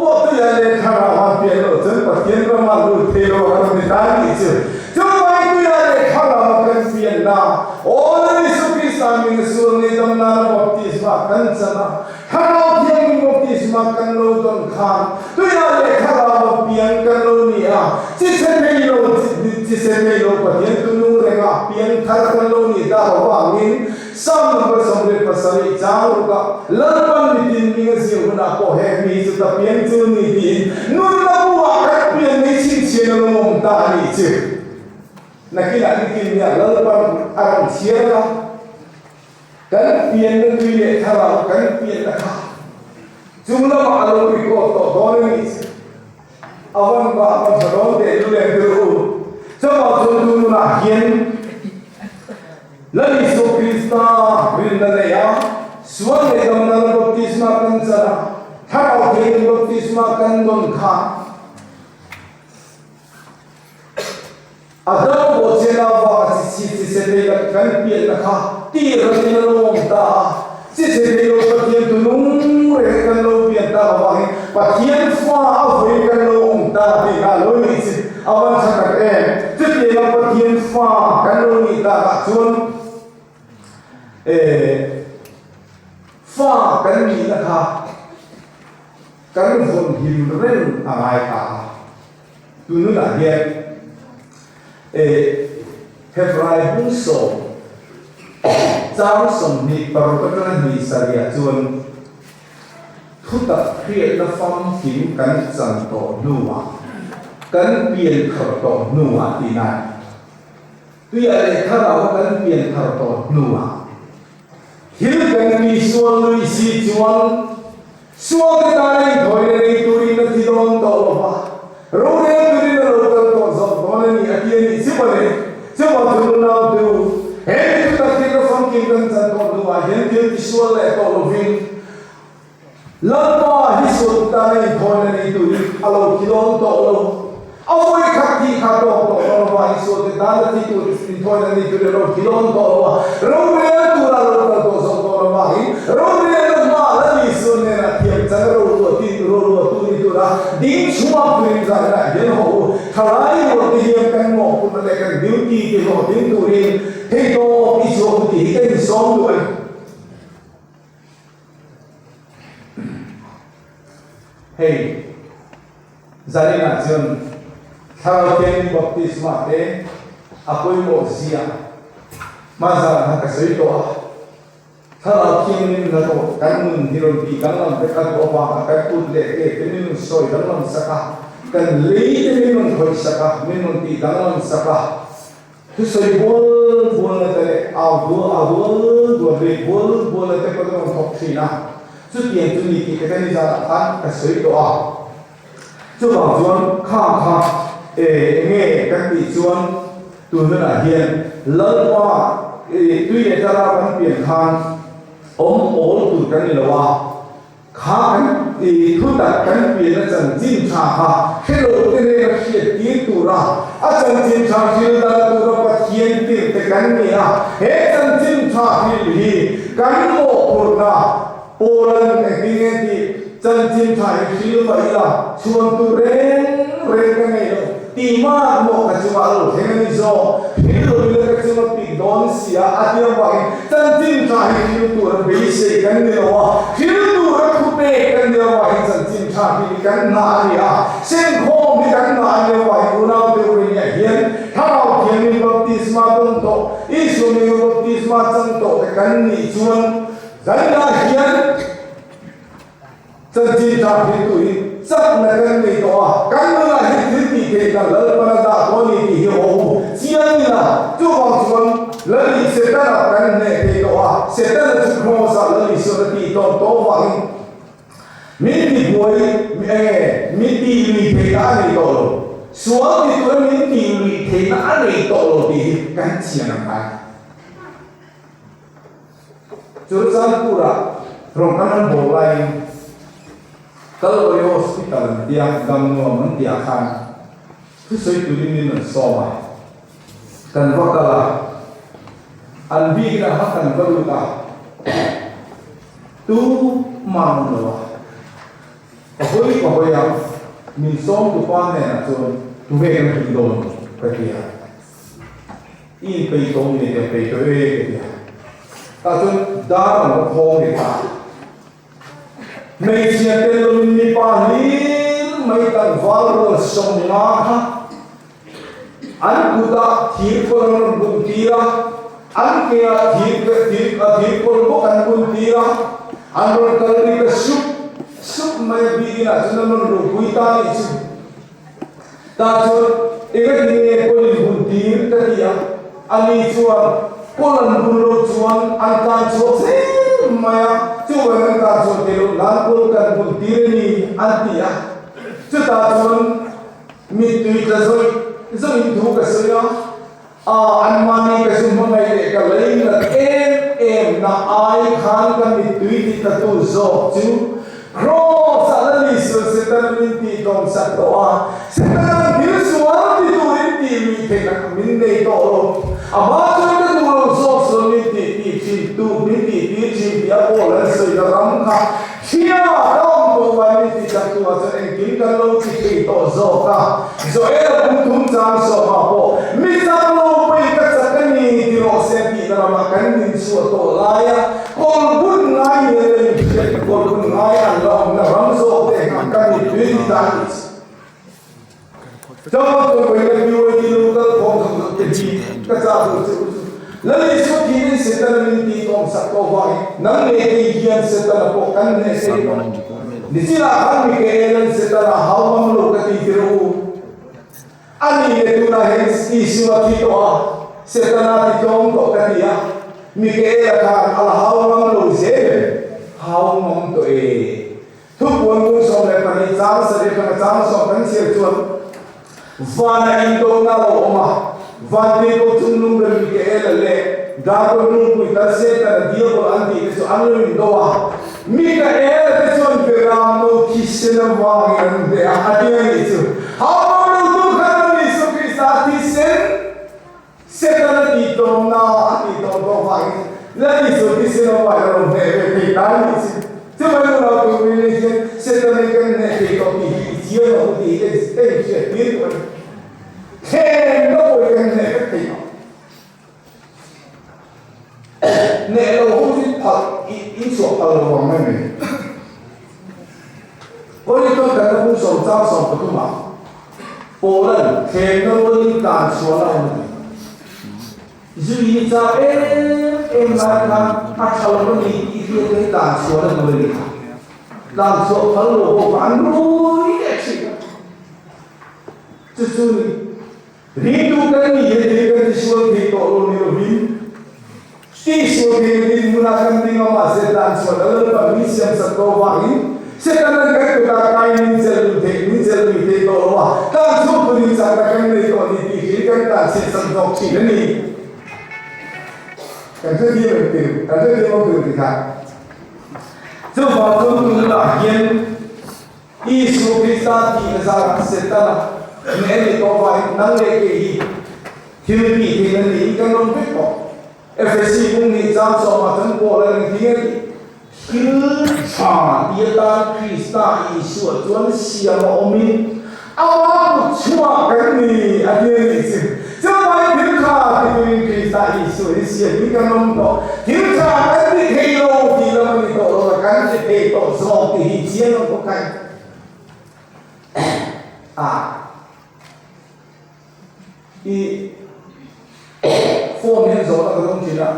pawh tuia leh thlarau a pian loh chuan Pathian ramah lut thei lo a rawn ni ta tih chu chuvang tuia leh thlarau a kan pianna Aw Lal Isu Krista min a sual ngei dam nana baptisma kan chan a, Thlarau Thianghlim baptisma kan lo dawn khan tuia leh thlarau a piang kan lo ni a, chi chhe thei lo chi chhe thei lo Pathian tu nung renga piang thar kan lo ni ta avangin Psalm number 77 chang ruk a Lalpan mitin ming a zir hunah pawh heng mi hi chu ta piang chu ni tiin nunna buah kan pian mai chhinchhian a lo awm ta a nih chu. Nakinah nikin nia Lalpan a rawn chhiar a, kan pianna tui leh thlarau kan pianna kha chung lamah a lo record tawh dawn a nih chu. A van va a van tha dawn teh lu leh tir u. Chuvang chuan tu nunah hian Lal Isua Krista rinna nei a, sual leh damna la baptisma kan chan a, thlarau theihin baptisma kan dawn kha, A dam pawh chian avanga chi chi chi se thei la kan pianna kha tir ratin a lo awm ta a, chi che thei lo Pathian tu nung reng kan lo pian tak avangin Pathian fa a vawi kan lo awm ta tih kha a lo nih chi a van tha tak em. Chutianga Pathian fa kan lo nih takah chuan eh fa kan nihna kha kan vawn him reng a ngai ta a. Tununah hian Hebrai bung sawm chang 26 atanga hnih sarihah chuan thutak hriatna famkim kan chan tawh hnuah, kan pian thar tawh hnuah tih nai tuiah leh thlarau kan pian thar tawh hnuah thil kan tihsual lui si chuan Sual te tana inthawina nei turin a thi dawn tawh lo va, rorel turin a lo kal tawh zawk dawn a ni a ti a nih chu mawle. Chuvang chu nunau tu, he mi chu tak thil a famkim kan chan tawh hnuah hian thil ti sual leh tawh lovin Lalpa hi sual te tana inthawina nei turin a lo thi dawn tawh lo. A vawi khat thih kha tawk tawh lo lova Isual te tana thi tur inthawina nei turin a lo thi dawn tawh lo a, rorel tura lo kal tawh zawk dawn avangin rorelna hma la ni. Lal Isua hnenah thiam chang roluahtu roluahtu ni tura ding chhuak turin zaninah hian haw u. Thalai rualte hian kan mawhphurhna leh kan duty ti hlawhtling turin theihtawp i chhuak u tih hi ka insawm duh a ni. Hei zaninah chuan Thlarau Thianghlim Baptisma te a pawimawh zia hmazan kha ka sawi tawh a. Thlarau Thianghlim na tawh kan nun hi rawn tih danglam vek a duh avanga kan kut leh ke te min rawn sawi danglam sak a, kan lei te min rawn khawih sak a, min rawn tih danglam sak a. Thusawi bual bualna te leh au dual au dual dual rik bual bualna te pawh rawn thawk thin a, chutiang chu ni tih te ka nizanah khan ka sawi tawh a. Chuvang chuan khang kha e enge kan tih chuan tun hunah hian Lalpa e tui leh tala kan pian khan awm awl tur kan ni lo a, Kha kan i thutak kan pianna chanchin tha kha hre lo te nen a hriat tir tura a chanchin tha hril dal tura Pathian tir te kan ni a, he chanchin tha hril hi kan mawhphurhna Paul-an engtin nge tih chanchin tha hi hril mah ila chhuan tur reng reng ka nei lo. Tih mak maw ka chungah a lo thleng a ni zawk, thil lo ila ka chunga pik dawn si a, a tia vangin chanchin tha hi thil tur a beisei kan ni lo a, thil tur a thu pek kan ni avangin chanchin tha hi kan hna a ni a, senkhawm hi kan hna a ni avangin unau deuh rinah hian Thlarau Thianghlim baptisma dawng tawh, Isua hming baptisma chang tawh te kan nih chuan zanah hian Chanchin tha hriltu hi chakna kan nei tawh a, kan nunah hian thil tih theih dan Lalpan a dah tawh a ni tih hi haw u chiang ila, chuvang chuan Lali Setana kan hneh thei tawh a, Setana chu Kraws-ah Lali Suan a tih tawn tawh avangin min ti buai enge min tih lui theihna a nei tawh lo, sual ti tura min tih lui theihna a nei tawh lo tih hi kan chian ang ngai. Churachandpur-ah rawng kan an bawr laiin Kalwai Hospital an tia, dam nuam an tih ah khan thusawi turin min rawn sawm a, kan va kal a, an bik in a kan va lut a, tu mah an awm lo a, ka hawi ka hawi a, min sawm tupa hnenah chuan tunge kan hrilh dawn ka ti a. I inpeih tawh nge tih a peih tawh e ka ti a. Tah chuan dar an va khawng leh ta. Hmeichhia tel lovin mipa hlir mai tlangval rual 50 kha an kutah thir kawl an rawn bun tir a, an keah thir thir thir kawl bawk an bun tir a, an rawn kal ri ta sup sup mai a, biakinah chuan an rawn luhpui ta a nih chu. Tah chuan engati nge kawl in hun tir ka ti a, ani chuan kawl an hun lo chuan an tlan chhuak zel mai a, chuvang an tlan chhuah theih loh nan kawl kan hun tir a ni an ti a. Chutah chuan mittui tla zawih zawih in thu ka sawi a, a anmahni ka zu hmangaih leh ka lei nat em em na ai khan ka mittui ti tla tu zawk chu Kraws ah la ni sual Satan min tih tlawm sak tawh a, Satan thil sual ti turin tih lui theih min nei tawh lo. A hma chuan ka duh lo zawk sual min tih tih thin tu min tih tir thin tih a Paul an sawi na ram kha Hria ka awm tawh mai min tih chak tu ah chuan engkim kan lo ti thei tawh zawk a. Joel a kum thum chang sawmah pawh mi chak lo pawhin ka chak a ni ti rawh se a tihna ramah kan min chhuah tawh lai a, kawl bun ngai ni a la inhriat kawl bun ngai an la awmna ram zawk te kha ka mittui ti ta a nih chu. Chauh chuan pawhin a BYD lo kal khawm zawk zawk te hi ka chah duh che u chu. Lal Isua thinin Setana min tih tawm sak tawh vangin nang leh kei hian Setana pawh kan hneh thei tawh. Nichinah khan Mikaela'n Setana hau ngam lo ka ti tir u. A ni leh tunah hian Isua thi tawh a, Setana ti tlawm tawh ka ti a. Mikaela khan a la hau ngam lo zel em? Hau ngam tawh e. Thupuan kung 12 chang sarih atanga chang sawm kan chhiar chuan vana indona lo awm a, van tirhkoh chungnung ber Mikaela leh Dragon lungpui tal Setana Diabol an tih te chu an lo indo a. Mikaela te chuan Beram no thisen avangin an hneh a, a ti a nih chu. Hauhmang lo tu khan Lal Isua Krista thisen Setana tih tawm na a tih tawm tawh vangin Lal Isua thisen avangin a lo hneh ve thei ta a nih chu. Chuvai chu lo tur min nei hian Setana hi kan hneh thei tawh tih hi i chiang lo tih hi ka inhriat tir duh a ni. Thlem na pawh hi kan hneh vek thei tawh. Hneh lo ho chu phal in chhuah phal lo vang mai mai. Korinto kan la bung sawm chang 13 ah Paula'n thlemna rualin tlan chhuah la awm a ti. Zui chak em em lai khan a tha lo a ni tih hriat hi tlan chhuah la duh a ni kha. Tlan chhuah phal lo bawk a an rui leh thin a. Chu chu ni. Ringtu kan ni hi thil kan tisual thei tawh lo ni lovin tisual thei na dinhmunah kan ding a mahse tlan chhuah la Lalpa min siamsak tawh avangin Setanan kan kutah kai min chelh lui theih min chelh lui thei tawh lo a, tlan chhuak turin chakna kan nei tawh ni tih hria kan tlan chhiatsak zawk thin a ni. Kan hrethiam em tir kan hrethiam ang tur ti kha. Chuvang chuan tunah hian Isua Krista tihna zarah Setana hneh a nih tawh avangin nang leh kei hi thil tih theihna niin kan rawn vek tawh. Efesi bung nih chang sawmah chuan Paul a engtin a tih? Thil tha ti atan Krista Isua chuan siam a awmin ama kut chhuah kan ni a ti a nih chu. Chuvangin thil tha ti turin Krista Isua hi siamin kan awm tawh. Thil tha kan ti thei lo tih lam a ni tawh lo a, kan ti thei tawh zawk tih hi chiang ang bawk a. A I phone hian zawhna ka dawng thin a.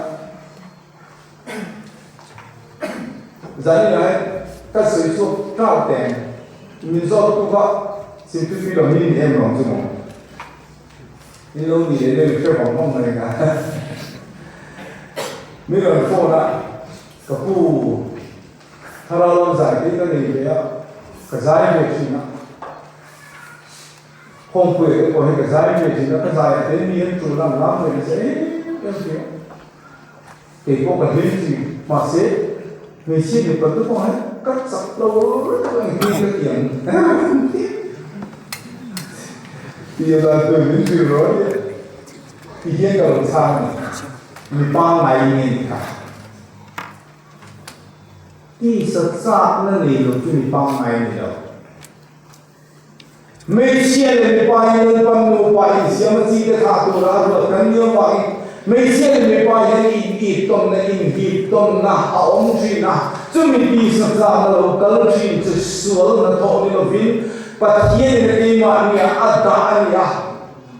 Zanin ah hian ka sawi chhuak tau teng min zawt tu kha Simthupi lo hi ni em lo chu maw? In lo ni leh deuh hre vang vang mai ka. Min rawn phone a, ka pu thlarau lam zai te ka nei ve a, ka zai ve thin a. Khawngpuia te pawh hi ka zai ve thin a, ka zai ah te mi an tul a, an lam ve nasa em em thin a. Kei pawh ka hlim thin, mahse hmeichhia mipa te pawh hian ka chak lo reng reng hi ka ti ang ti a dan tur min hrilh rawh a nia ti hian ka lo chhang a ni, mi pangngai nge ni kha? Tisa chakna nei lo chu mi pangngai a ni lo. Hmeichhia leh mipa hian Lalpan nupa insiam a chi te thlah tura a ruat kan ni avangin hmeichhia leh mipa hian in it tawnna, in hip tawnna a awm thin a, chumi tisa tlakna lo kal thin chu sual hnathawh ni lovin Pathianin a keimahnia a dah a ni a,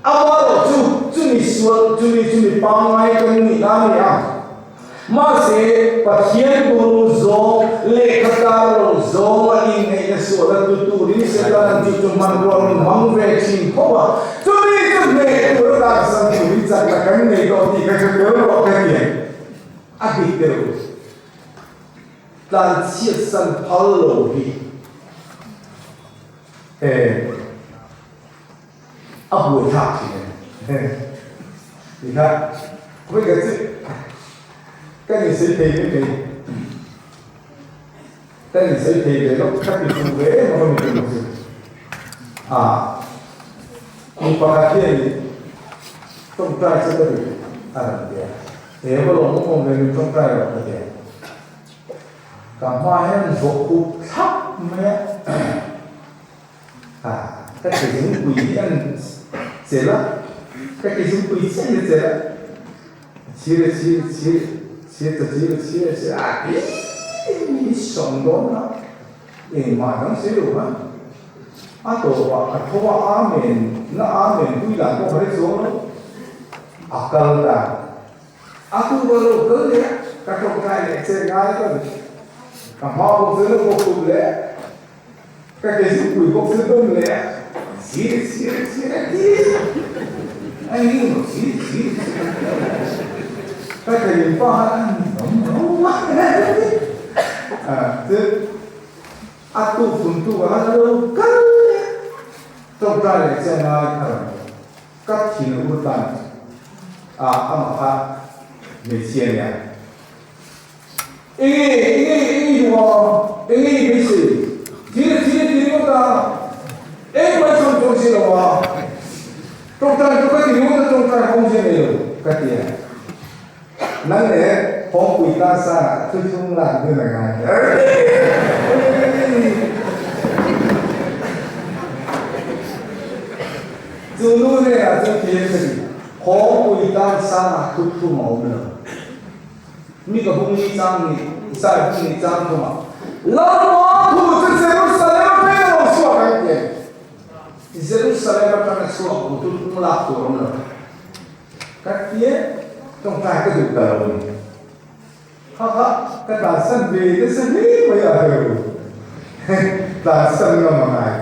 amaherawh chu chumi sual chumi chu mi pangngai kan nihna a ni a. Mahse, Pathian bul zawng, lehkha tar lo zawnga inngeihna suala tu turin Setana'n chu chu hmanrua min hmang ve thin tho a, chumi chu hneh tur a dansan turin chakna kan nei tawh tih ka hre tel rawh ka ti ang. A dik deuh. Tlanchhiatsan phal lo hi eh a buaithlak thin a ni. Tikha khawi ka chu ka ni sawi thei mai mai ka ni sawi thei ve lo ka ti fuh ve em a ka mi chu a mi pakhat hian tawngtai chu ka duh a rawn ti a he va lawm awm awm ve min tawngtai rawh ka ti a ka hma hian zawh khup thlap mai a. A, ka ke zungpui hi an chelh a, ka ke zungpui chiah hi a chelh a, a chhir a chhir a chhir chhir ta chhir a chhir a chhir a ih mi sawm dawn a, engmah dang sawi lo khan a tawpah ka tho a amen na amen pui dan pawh ka hre chuang lo, a kal ta. A tu va lo kal leh a, ka tawngtai leh che ngai ka ni. Ka hma bawk chu na bawk tum leh ka ke zukpui bawk chu dawm leh a, chhir chhir chhir a ti a eng emaw chhir chhir chhir ka thlenin pa khan a ni awm lo a chu a tu fun tu khan a lo kal leh a, tawngtai leh che ngai a rawn ti. Ka thin a ur tan a, amah kha hmeichhia nia. Enge, enge, enge i duh a, enge i beisei? Thil a thil a ti ringawt a, engmah i chhawm chuang si lo a, tawngtai chu ka ti ringawt a, tawngtai kawng zia nei lo ka ti a. Nang leh. Hawngpui tan sangah thuthlung lak dun a ngai. Chu nu hnenah chuan thiam ka ti, Hawngpui tan sangah thuthlung a awm lo. Mi ka bung ni chang ni, Isai bung ni chang thumah, Lalpa thu chu Jerusalem atangin a lo chhuak ang ti a ni. Jerusalem atanga chhuak bu thuthlung lak tur a awm lo. Ka tia tawngtai ka duh ta lo a ni. Kha kha ka tlansan ve nasa hle mai a heu. Tlansan ngam a ngai.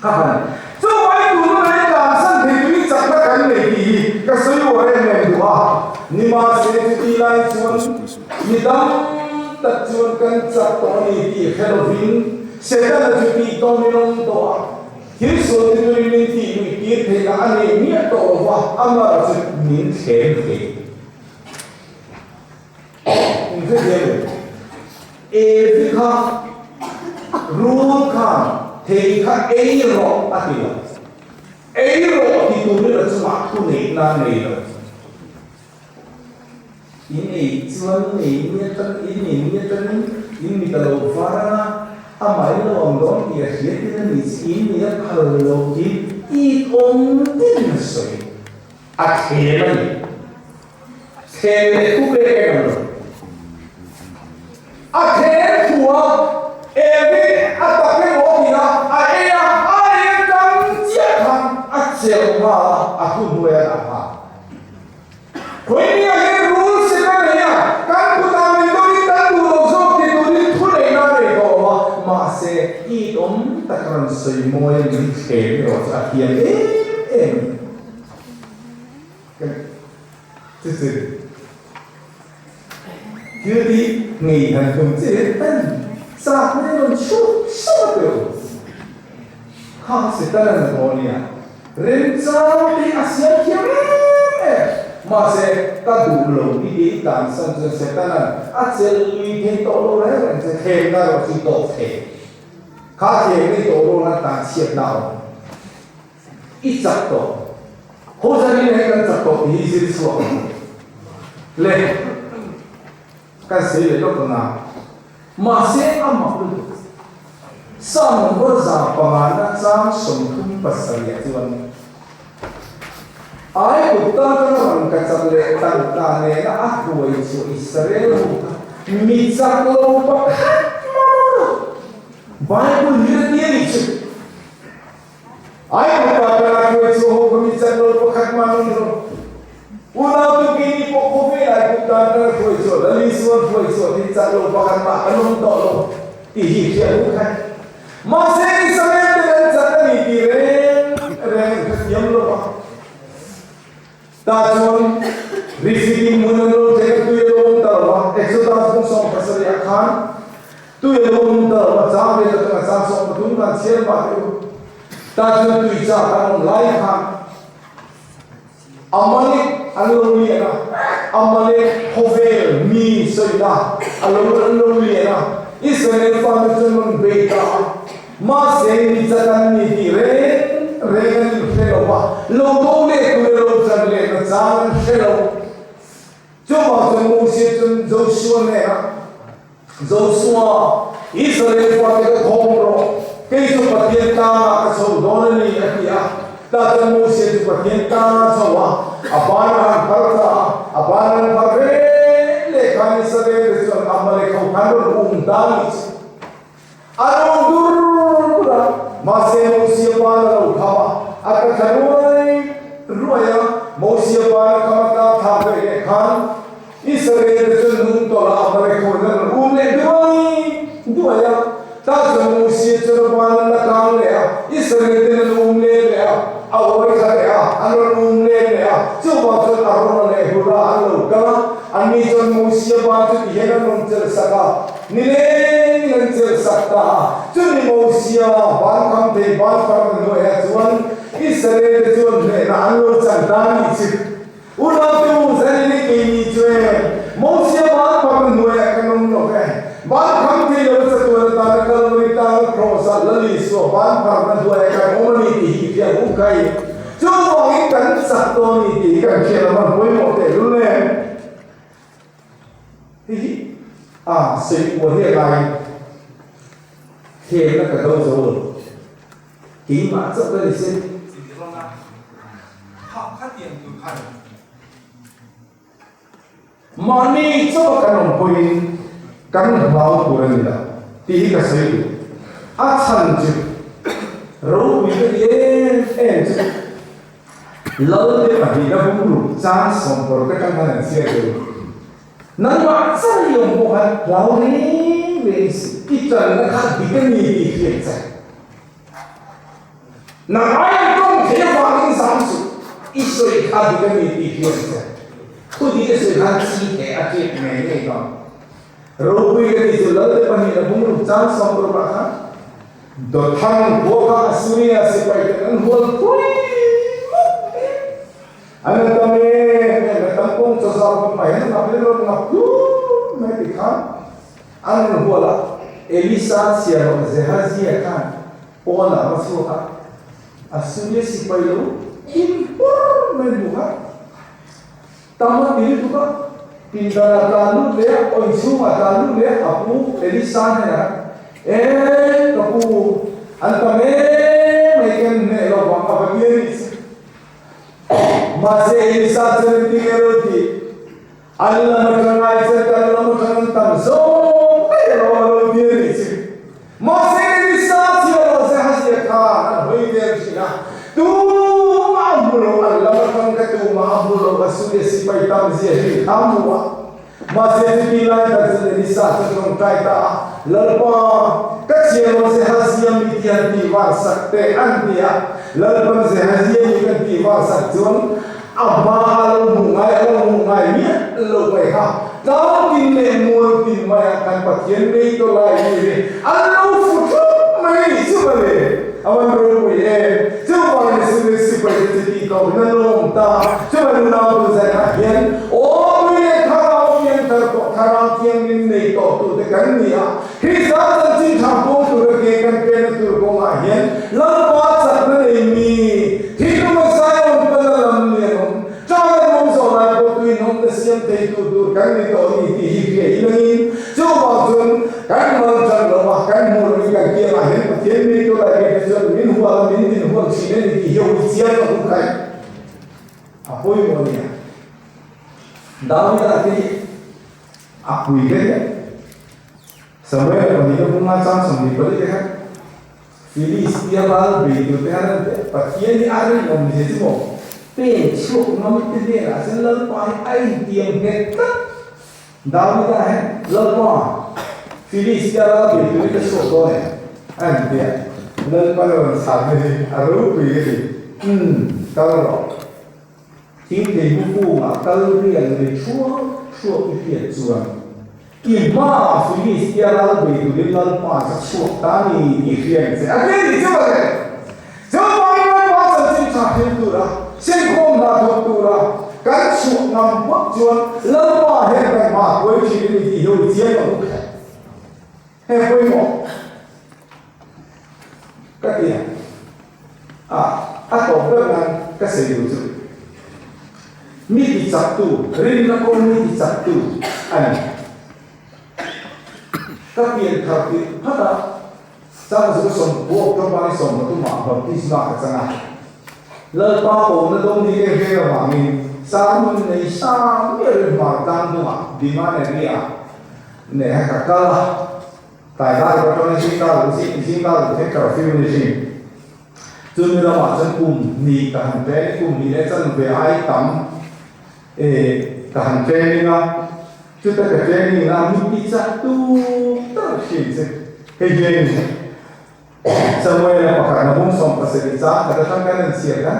Kha khan chuvai tuna mai tlansan thei tui chakna kan nei tih hi ka sawi uar em em duh a. Nimahse chuti lai chuan mi tam tak chuan kan chak tawh a ni tih hre lovin Setana chu tih tawm in awm tawh a. Thil sual te tuin min tih luih tir theihna a nei miah tawh lo va, amah chu min thlem thei. In hre thiam em? Evi kha rul khan thei kha ei rawh a ti lo. Ei rawh ti turin a chungah thu neihna a nei lo. In ei chuan in ei mi atang in ei mi atangin in mit a lo var ang a, amah in lo ang dawn tih a hriat in a ni chi in ei a phal lo tih it awm deuhin a sawi. A thlem a ni. Thlem leh thu pek a inang lo. A thlem thu a, Evi a tak emaw a ti a, a ei a, a ei atang chiah khan a chelh nghal a, a thuhnuai a dah nghal. Khawinia hi rul si ka nei a, kan kutah min dawrin kan duh lo zawk ti turin thu neihna a nei tawh lo a, mahse it awm tak rawn sawi mawi a min thlem erawh chu a thiam em em a ni. Chu chu thil tih ngei han tum che tan chak mai rawn chhuak chhuak a teuh kha Satan a na tawh a nia. Remchang te a siam thiam em em. Mahse, ka duh lo i tih i tansan chuan Setana'n a chelh lui thei tawh lo reng reng che, thlemna erawh chu i tawk thei. Kha thlemna i tawh rual an tan chhiatna a awm. I chak tawh. Hosanina hi kan chak tawh tih hi zir chhuak ang le. Kan sawi leh lawk ang a, mahse a mak lutuk. Psalm number 105 37 ah chuan, Aigupta atanga rangkachak leh tangka nena a hruai chhuah Israel ho kha mi chak lo pakhat mah lo lo. Bible hi a ti a nih chu. Aigupta atanga hruai chhuah ho kha mi chak lo pakhat mah an awm lo. Unau tukin i pawh khawvel Aigupta atanga hruai chhuah Lal Isuan hruai chhuah tin chak lo pakhat mah kan awm tawh lo tih hi hriat u khat. Mahse Israel ten an chak a ni tih reng reng an hrethiam lo a. Tah chuan Rephidim hmun an lo thleng a tui a lo awm ta lo a, Exodus bung 17 ah khan tui a lo awm ta lo a, chang vel atanga chang 13 khan chhiar pah teh u. Tah chuan tui chak an awm lai khan Amalek an lo lian a, Amalek khawvel mi sawina a lo an lo lian a, Israel fate chuan rawn bei ta a, mahse mi chat an ni tih reng reng an inhre lo va, lo do leh tur e lo chan leh na chang an hre lo. Chuvang chuan Mosia chuan Joshua hnenah, Joshua, Israel fate ka khawm rawh, kei chu Pathian tangah ka chho dawn a ni, a ti a. Tah chuan Mosia chu Pathian tangah a chho a, a ban a han phar ta a, a ban an phar reng leh khan Israel te chuan Amalek ho khan rawn um ta a nih chu. A lo dur dur a, mahse Mosia ban a lo kham a, a ka thla ruai ruai a. Mosia ban a kham a tlak thlak leh leh khan Israel te chuan nung tawlh a Amalek ho in an rawn um leh duai duai a. Tah chuan Mosia chuan a ban an la kang leh a, Israel ten an um leh leh a, a uai thla leh a, an rawn um leh leh a. Chuvang chuan Arona leh Hura an lo kal a, anni chuan Mosia ban chu tihian an rawn chelh sak a. Nileng an chelh sak ta a, chumi Mosia ban kham thei ban far na hnuaiah chuan Israel te chuan hnehna an lo chan ta a nih chu. Unau te u, zanin i keini chu e, Mosia ban far na hnuaiah kan awm lo ve. Ban kham thei lo chatuan atana Kalvari tanga Kraws ah Lal Isua ban far na hnuaiah kan awm a ni tih hi hriat u kai. Chuvangin kan chak dawn a ni tih hi kan hriat a van pawimawh tehlul em. A sawi kual hi a laiin thlemna ka do zo lo. Keimah chauh ka ni se. Chinrona kha khatiang tur kha ni. Mahni chauha kan awm pawhin kan hlau tur a ni lo tih hi ka sawi duh. A chhan chu ropui ka ti em em chu Lalte pahnihna bumruk chang sawmkawr te tang khan an chhiar deuh. Nangmah chauh i awm pawh khan hlau reng reng i suh, i tanna kha dik a ni tih hriat che. Nang aiin tawng thei avangin zam suh, i sawi kha dik a ni tih hriat che. Thu dik a sawi khan chi heh a ṭiak ngei ngei dawn. Ropui ka tih chu Lalte pahnihna bungruk chang sawmparukah khan Dawthang khua kha Assuria sipai ten an hual pui mawp mai. An la tam em em a, tam kawng chaw zar pawh hmai an ngap in rawn ngap hlur mai ti khan an rawn hual a. Elisa chhiarawh Zehazia khan pawnah va chhuak a, Assuria sipai lo in pur mai hmuh kha tam a ti lutuk a, pindanah tlan lut leh a, aw inchhungah tlan lut leh a, a pu Elisa hnenah E ka pu, an tam em mai ken hneh lo vang a va ti a nih chu. Mahse Elisa chuan engtin nge lo tih? An lam atang ai chuan kan lam atang an tam zawk daih alo a lo ti a nih chu. Mahse Elisa chiah lo Zehazia khan an hawi vel thin a, tumah a hmu lo, an lam atang ka tumah a hmu lo, a suia sipai tam zia hi kha a hmu a. Mahse chuti lai tak chuan Elisa chu tawngtai ta a, Lalpa, ka chianawm Zehazia mi ti han tih var sak teh an ti a. Lalpan Zehazia mi kan tih var sak chuan a hma a lo hmuh ngai a lo hmuh ngai miah lo mai kha. Tlang tin leh mual tin maiah kan Pathian nei tawh lai mi hi an lo fu thup mai a nih chu mawle. A van ropui em! Chuvangin Sulit sipai te chu tih tawh in a lawm ta. Chuan nunau tu zanah hian aw tui leh thlarau thiang thar pawh thlarau thianghlim nei tawh tu te kan ni a. Krista chanchin tha pawm tura ke kan pena tur kawngah hian Lalpa chakna nei mi thinlung a Zion pana lam ni an awm. Ṭang an awm zawh lai pawh tuin awmna siam thei tu tur kan ni tawh ni tih hi hria in angin chuvang chuan kan mal ṭan lo a, kan hmuh loh in kan kiangah hian Pathian mi tur a riat te chuan min hual a, min din hual ṭhin a ni tih hi a ui chiang lo hun khaih a pawimawh a nia. Davida te hi a pui hle hle. Samuel pahnihna bunga chang 24 te khan Filistia ral bei tur te khan an ti a, Pathian hi a rinawm zia chu maw? Pen chhuak ngam te hnenah chuan Lalpa hi a intiam nghet tlat. Davida hian, Lalpa, Filistia ral bei turin ka chhuak dawn e, a inti a. Lalpa lo rawn chhanna hi a ropui ka ti, Umm, kal rawh. Thingthei bu kungah kal rian nei thuak thuak i hriat chuan i hmaah Filistia ral bei turin Lalpa chu chhuak ta ni tih hria ang che. A ti a nih chu mawle. Chuvangin Lalpa chanchin tha hril tura, senkhawm hna thawk tura kan chhuah ngam phawt chuan Lalpa hian kan hma huai thin a ni tih hi ui chiang ang u kher. He pawimawh ka ti a, a a tawp ber nan ka sawi duh chu mi ti chak tu, rinna kawng mi ti chak tu a ni. Ka pian thar tirh phat a, chang zu ka sawm October ni 13 ah baptisma ka chang a, Lalpa pawhna dawng ni reng reng avangin sermon nei sang miah rin hmar tlang dungah Dima Neri-ah Neh ka kal a, tlai dar ka tawng in zingkar luh zingkar luh thleng curfew ni thin. Chumi lamah chuan kum hnih ka han training, kum hnih leh chanve ai tam e ka han training a, chuta ka training na mi ti chak tur tak thin che hei hi a ni. Samuel-a pakhat na bung 17 chang khat atang kan en chhiat a.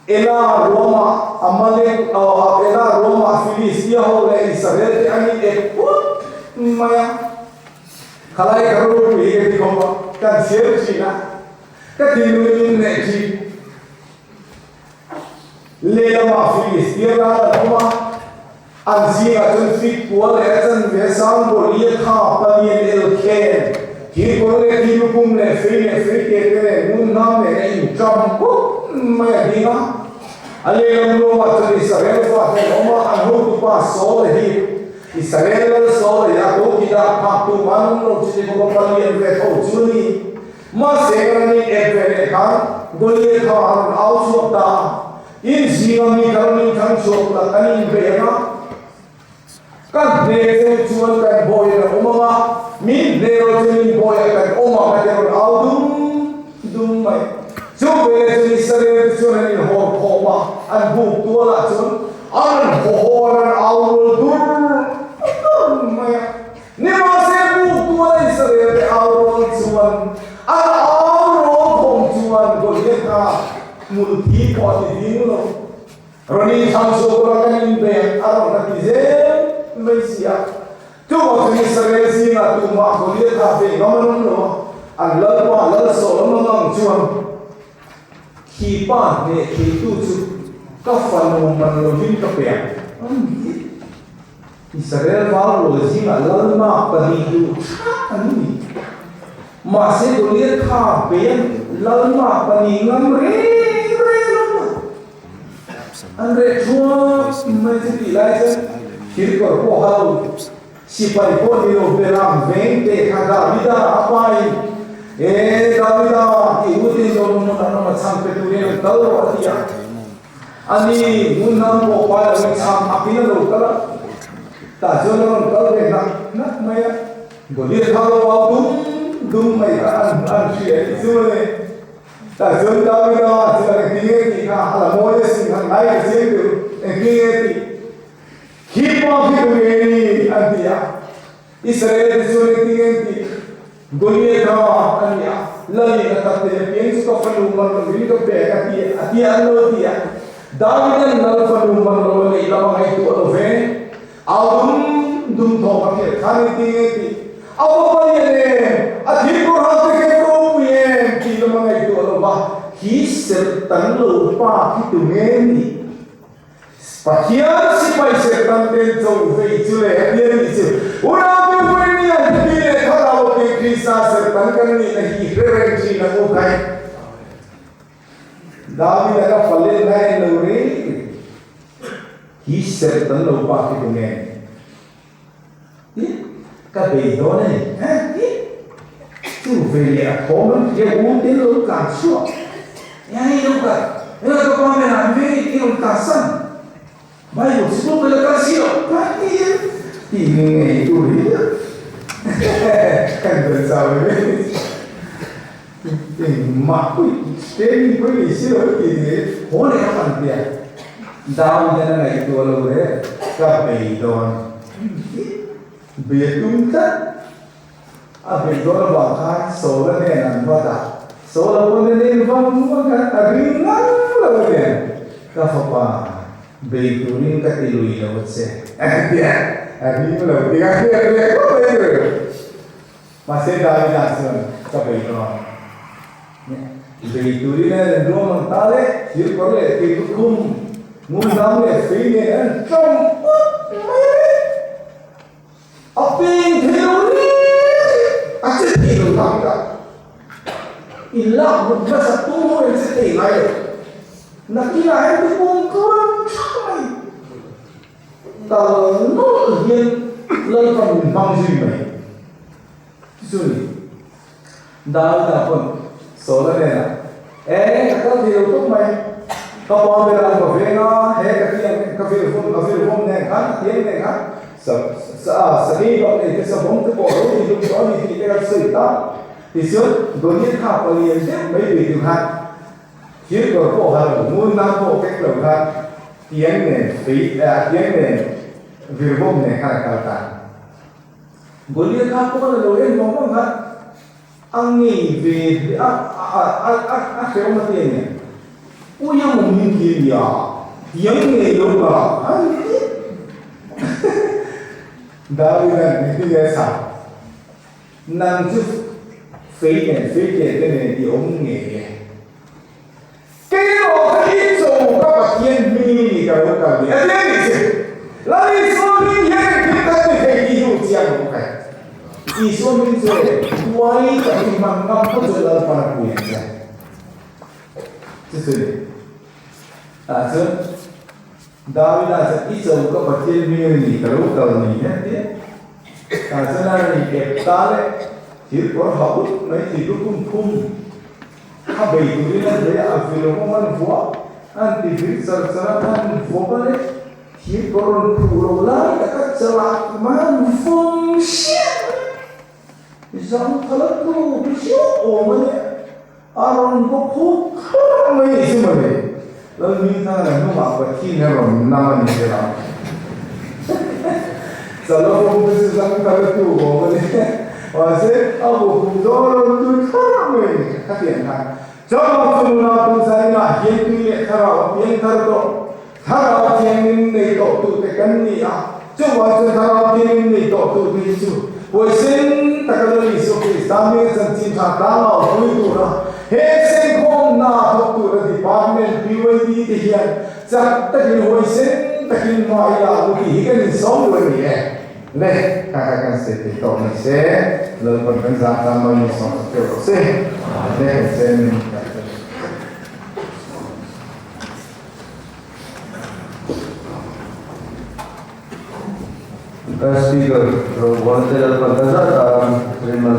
Ela ruamah Amalek Ela ruamah Filistia ho leh Israel te an in ek put mai a. Khalai ka ropui hi ka ti khawp a, kan chhiar thin a, ka thinlung in neih thin. Lehlamah Filistia ral an awm a, an zingah chuan fit kua leh a chanve a sang Goliath kha palian elkhen, thirkawr leh thilukum leh fei leh feite te leh ngunhnam nen a inṭam put mai a ding a. A lehlam ruangah chuan Israel fate an awm a, an hotupa Saul a hip. Israel lal Saul leh a kokita phak tu man awm lo chu ni bawk a palian ve tho chu a ni. Mahse kan an in ep ve leh khan Goliath kha a rawn au chhuak ta a, In zinga mi kan rawn inthlang chhuak la kan inbei ang a, ka hne cheu chuan kan bawiah kan awm ang a, min hne rawh chuan in bawiah kan awm ang a ti a rawn au dum dum mai. Chu veleh chuan Israel te chuan an inhawr khawm a, an buk tualah chuan an rawn haw haw an rawn au rual dur dur mai a. Nimahse buk tuala Israel te au rual chuan an au rual khawm chuan Goliath kha hmulthi pawh a ti ding lo. Rawn inthlang chhuak tura kan inbeng a rawn a ti zel mai si a. Chuvang chuan Israel zingah tumah Goliath kha bei ngam an awm lo a, an Lalpa Lalsawm ang ang chuan khi pa hneh theitu chu ka fanu man lovin ka pe ang. Israel val rual zingah lalma pahnih duh thak an ni. Mahse Goliath kha beian lalma pahnih ngam reng reng lo a. An reh thuak mai chu tih lai chuan thirkawr pawh ha lo, sipai pawh ni lo beram veng te kha Davida a pain, E Davida, i utin lo nun an awm a chhang pe turin an kal rawh a ti a. A ni, hmun hnam pawh pai loin chhang ak in a lo kal a, tah chuan a rawn kal ve hnak hnak mai a, Goliath kha lo au dum dum mai kha an an hria tih chu a ni. Tah chuan Davida chuan engtin nge tih kha a la mawi asin han ngai ta chiang tur, engtin nge tih? Khi pa khi tu nge ni? an ti a. Israel te chuan engtin nge an tih? Goliath kha a ni a, Lalin a tak te apiang chu ka fanu man lovin ka pek a ti a tia an lo ti a. Davida'n Lal fanu man lo a neih lam a ngaihtuah lo ve. Au dum dum thawk a hriat khan engtin nge tih? A va palian em? A thilkur hak te kher ropui em? tih lam a ngaihtuah lo va, Khi serh tan lo pa khi tu nge ni? Pathian sipai serhtan ten cho vei chu leh a tia nih chu unau te vui nia heti leh thlarau a piang Krista serhtan kan nihna hi hre reng thin ang u khai. David a ka falen na en lo reng hi serhtan lo pa khi tu nge ni? Ka bei dawn a ni chu ve leh a thawm an hria u te lo tlan chhuak eng hei lo kal eng ka pa men an ve i rawn tlan san Bible sikul ka la kal si lo ka ti ti ngei tur hi kan dawn chau ve engmah pawh training pawh i nei si lo ti ngei haw leh a pan tia Dawn hian a ngaihtuah lo le ka bei dawn. Be tum tlat a beih dawn avang khan Saula nen an va dah. Saula pawn a nen vang vang khan a ring ngang lo a nen, Ka fapa, bei turin ka ti lui lo a che. A ti a, a ring lo tih a hriat leh khawp mai tur. Mahse Davida chuan ka bei dawn. Bei turin a en ruam ang ta le, thir kawr leh thir lukhum, ngunzam leh fei nen a en tlawm put mai a ni. A peng thei lo reng a che thei lo tak tak. I lak ruk hmasa tu ho in che thei ngai lo. Nakinah hian ti pum tluan thak mai. Tal nawlh hian Lalpan min hmang zui mai. Chu ni. Davida pawn Saula hnenah, E, ka kal thei lo tawp mai. Ka pa ber ang ka veng a, he ka thiang, ka virvawm, ka virvawm nen khan, ka thiang nen khan, sa, sa, sakei bak nei te savawm te pawh lo ti hlum tawh a ni tih te kan sawi ta. Tichuan, Goliath kha palian deuh mai ve tur khan, thir kawr pawh ha lo, ngun nam pawh kek lo khan, tiang nen, fei, tiang nen, virvawm nen khan a kal ta. Goliath kha pawh a la lo en vang vang kha a ngei ve hle a, a a a a hrehawm a ti a nia. Ui a mawm min khi a nia, tiang ngei lo ka a ni tih. David-a'n engtin nge a chhang? Nang chu fei nen, fei ke te nen i awm ngei e. Keimah ka incho ka Pathian hming i ni ka lo kal ni a ti a nih chu. Lal Isua hming hian engtin kan ti thei tih hi u chiang lo bawk e. Isua hming chu e huai tak in hman ngam phawt chu Lalpan a pui ang che. Chu chu ni. Tah chuan. Davida chuan, I cho ka Pathian hming a ni, ka lo kal ni hian tia. Tah chuan a rawn ep ta le, thir kawr ha ut mai thir lukhum phum kha bei turin an bei a, a vil rawng an vuah, an ti vir char char a, an vawp a le, thir kawr rawn khuh lo lai taka chalah man vawm hriat mai, zangthal a tlu hriau awm a nia. A rawn bawk khup kharh mai a ni mawle. Lalhmingthanga leh hnungah Pathian a rawn nam a ni zel ang. Salomon te chu zang kal a tu awm a ni. Mahse, a bu khup zawng a rawn tui kharh mai a ni. Khatiang khan Chama chu nuna tu zainah hian tui leh thlarau a piang thar tawh. Thlarau thianghlim nei tawh tute kan ni a, chuvang chuan Thlarau thianghlim nei tawh tute hi chu huaisen taka Lal Isua Krista hming chanchin tha tlangau pui tura he senkhawmna thawk tura Department PYD te hian chak takin huaisen takin hma i lak u tih hi kan insawm duh a ni e. Le, kha kha kan sawi thei tawh mai se, Lalpan kan zah tan mawi insawm sak teuh rawh se. Le, kan chairman kan Speaker, Rawngbawl te Lalpan ka zat a, Rinmal.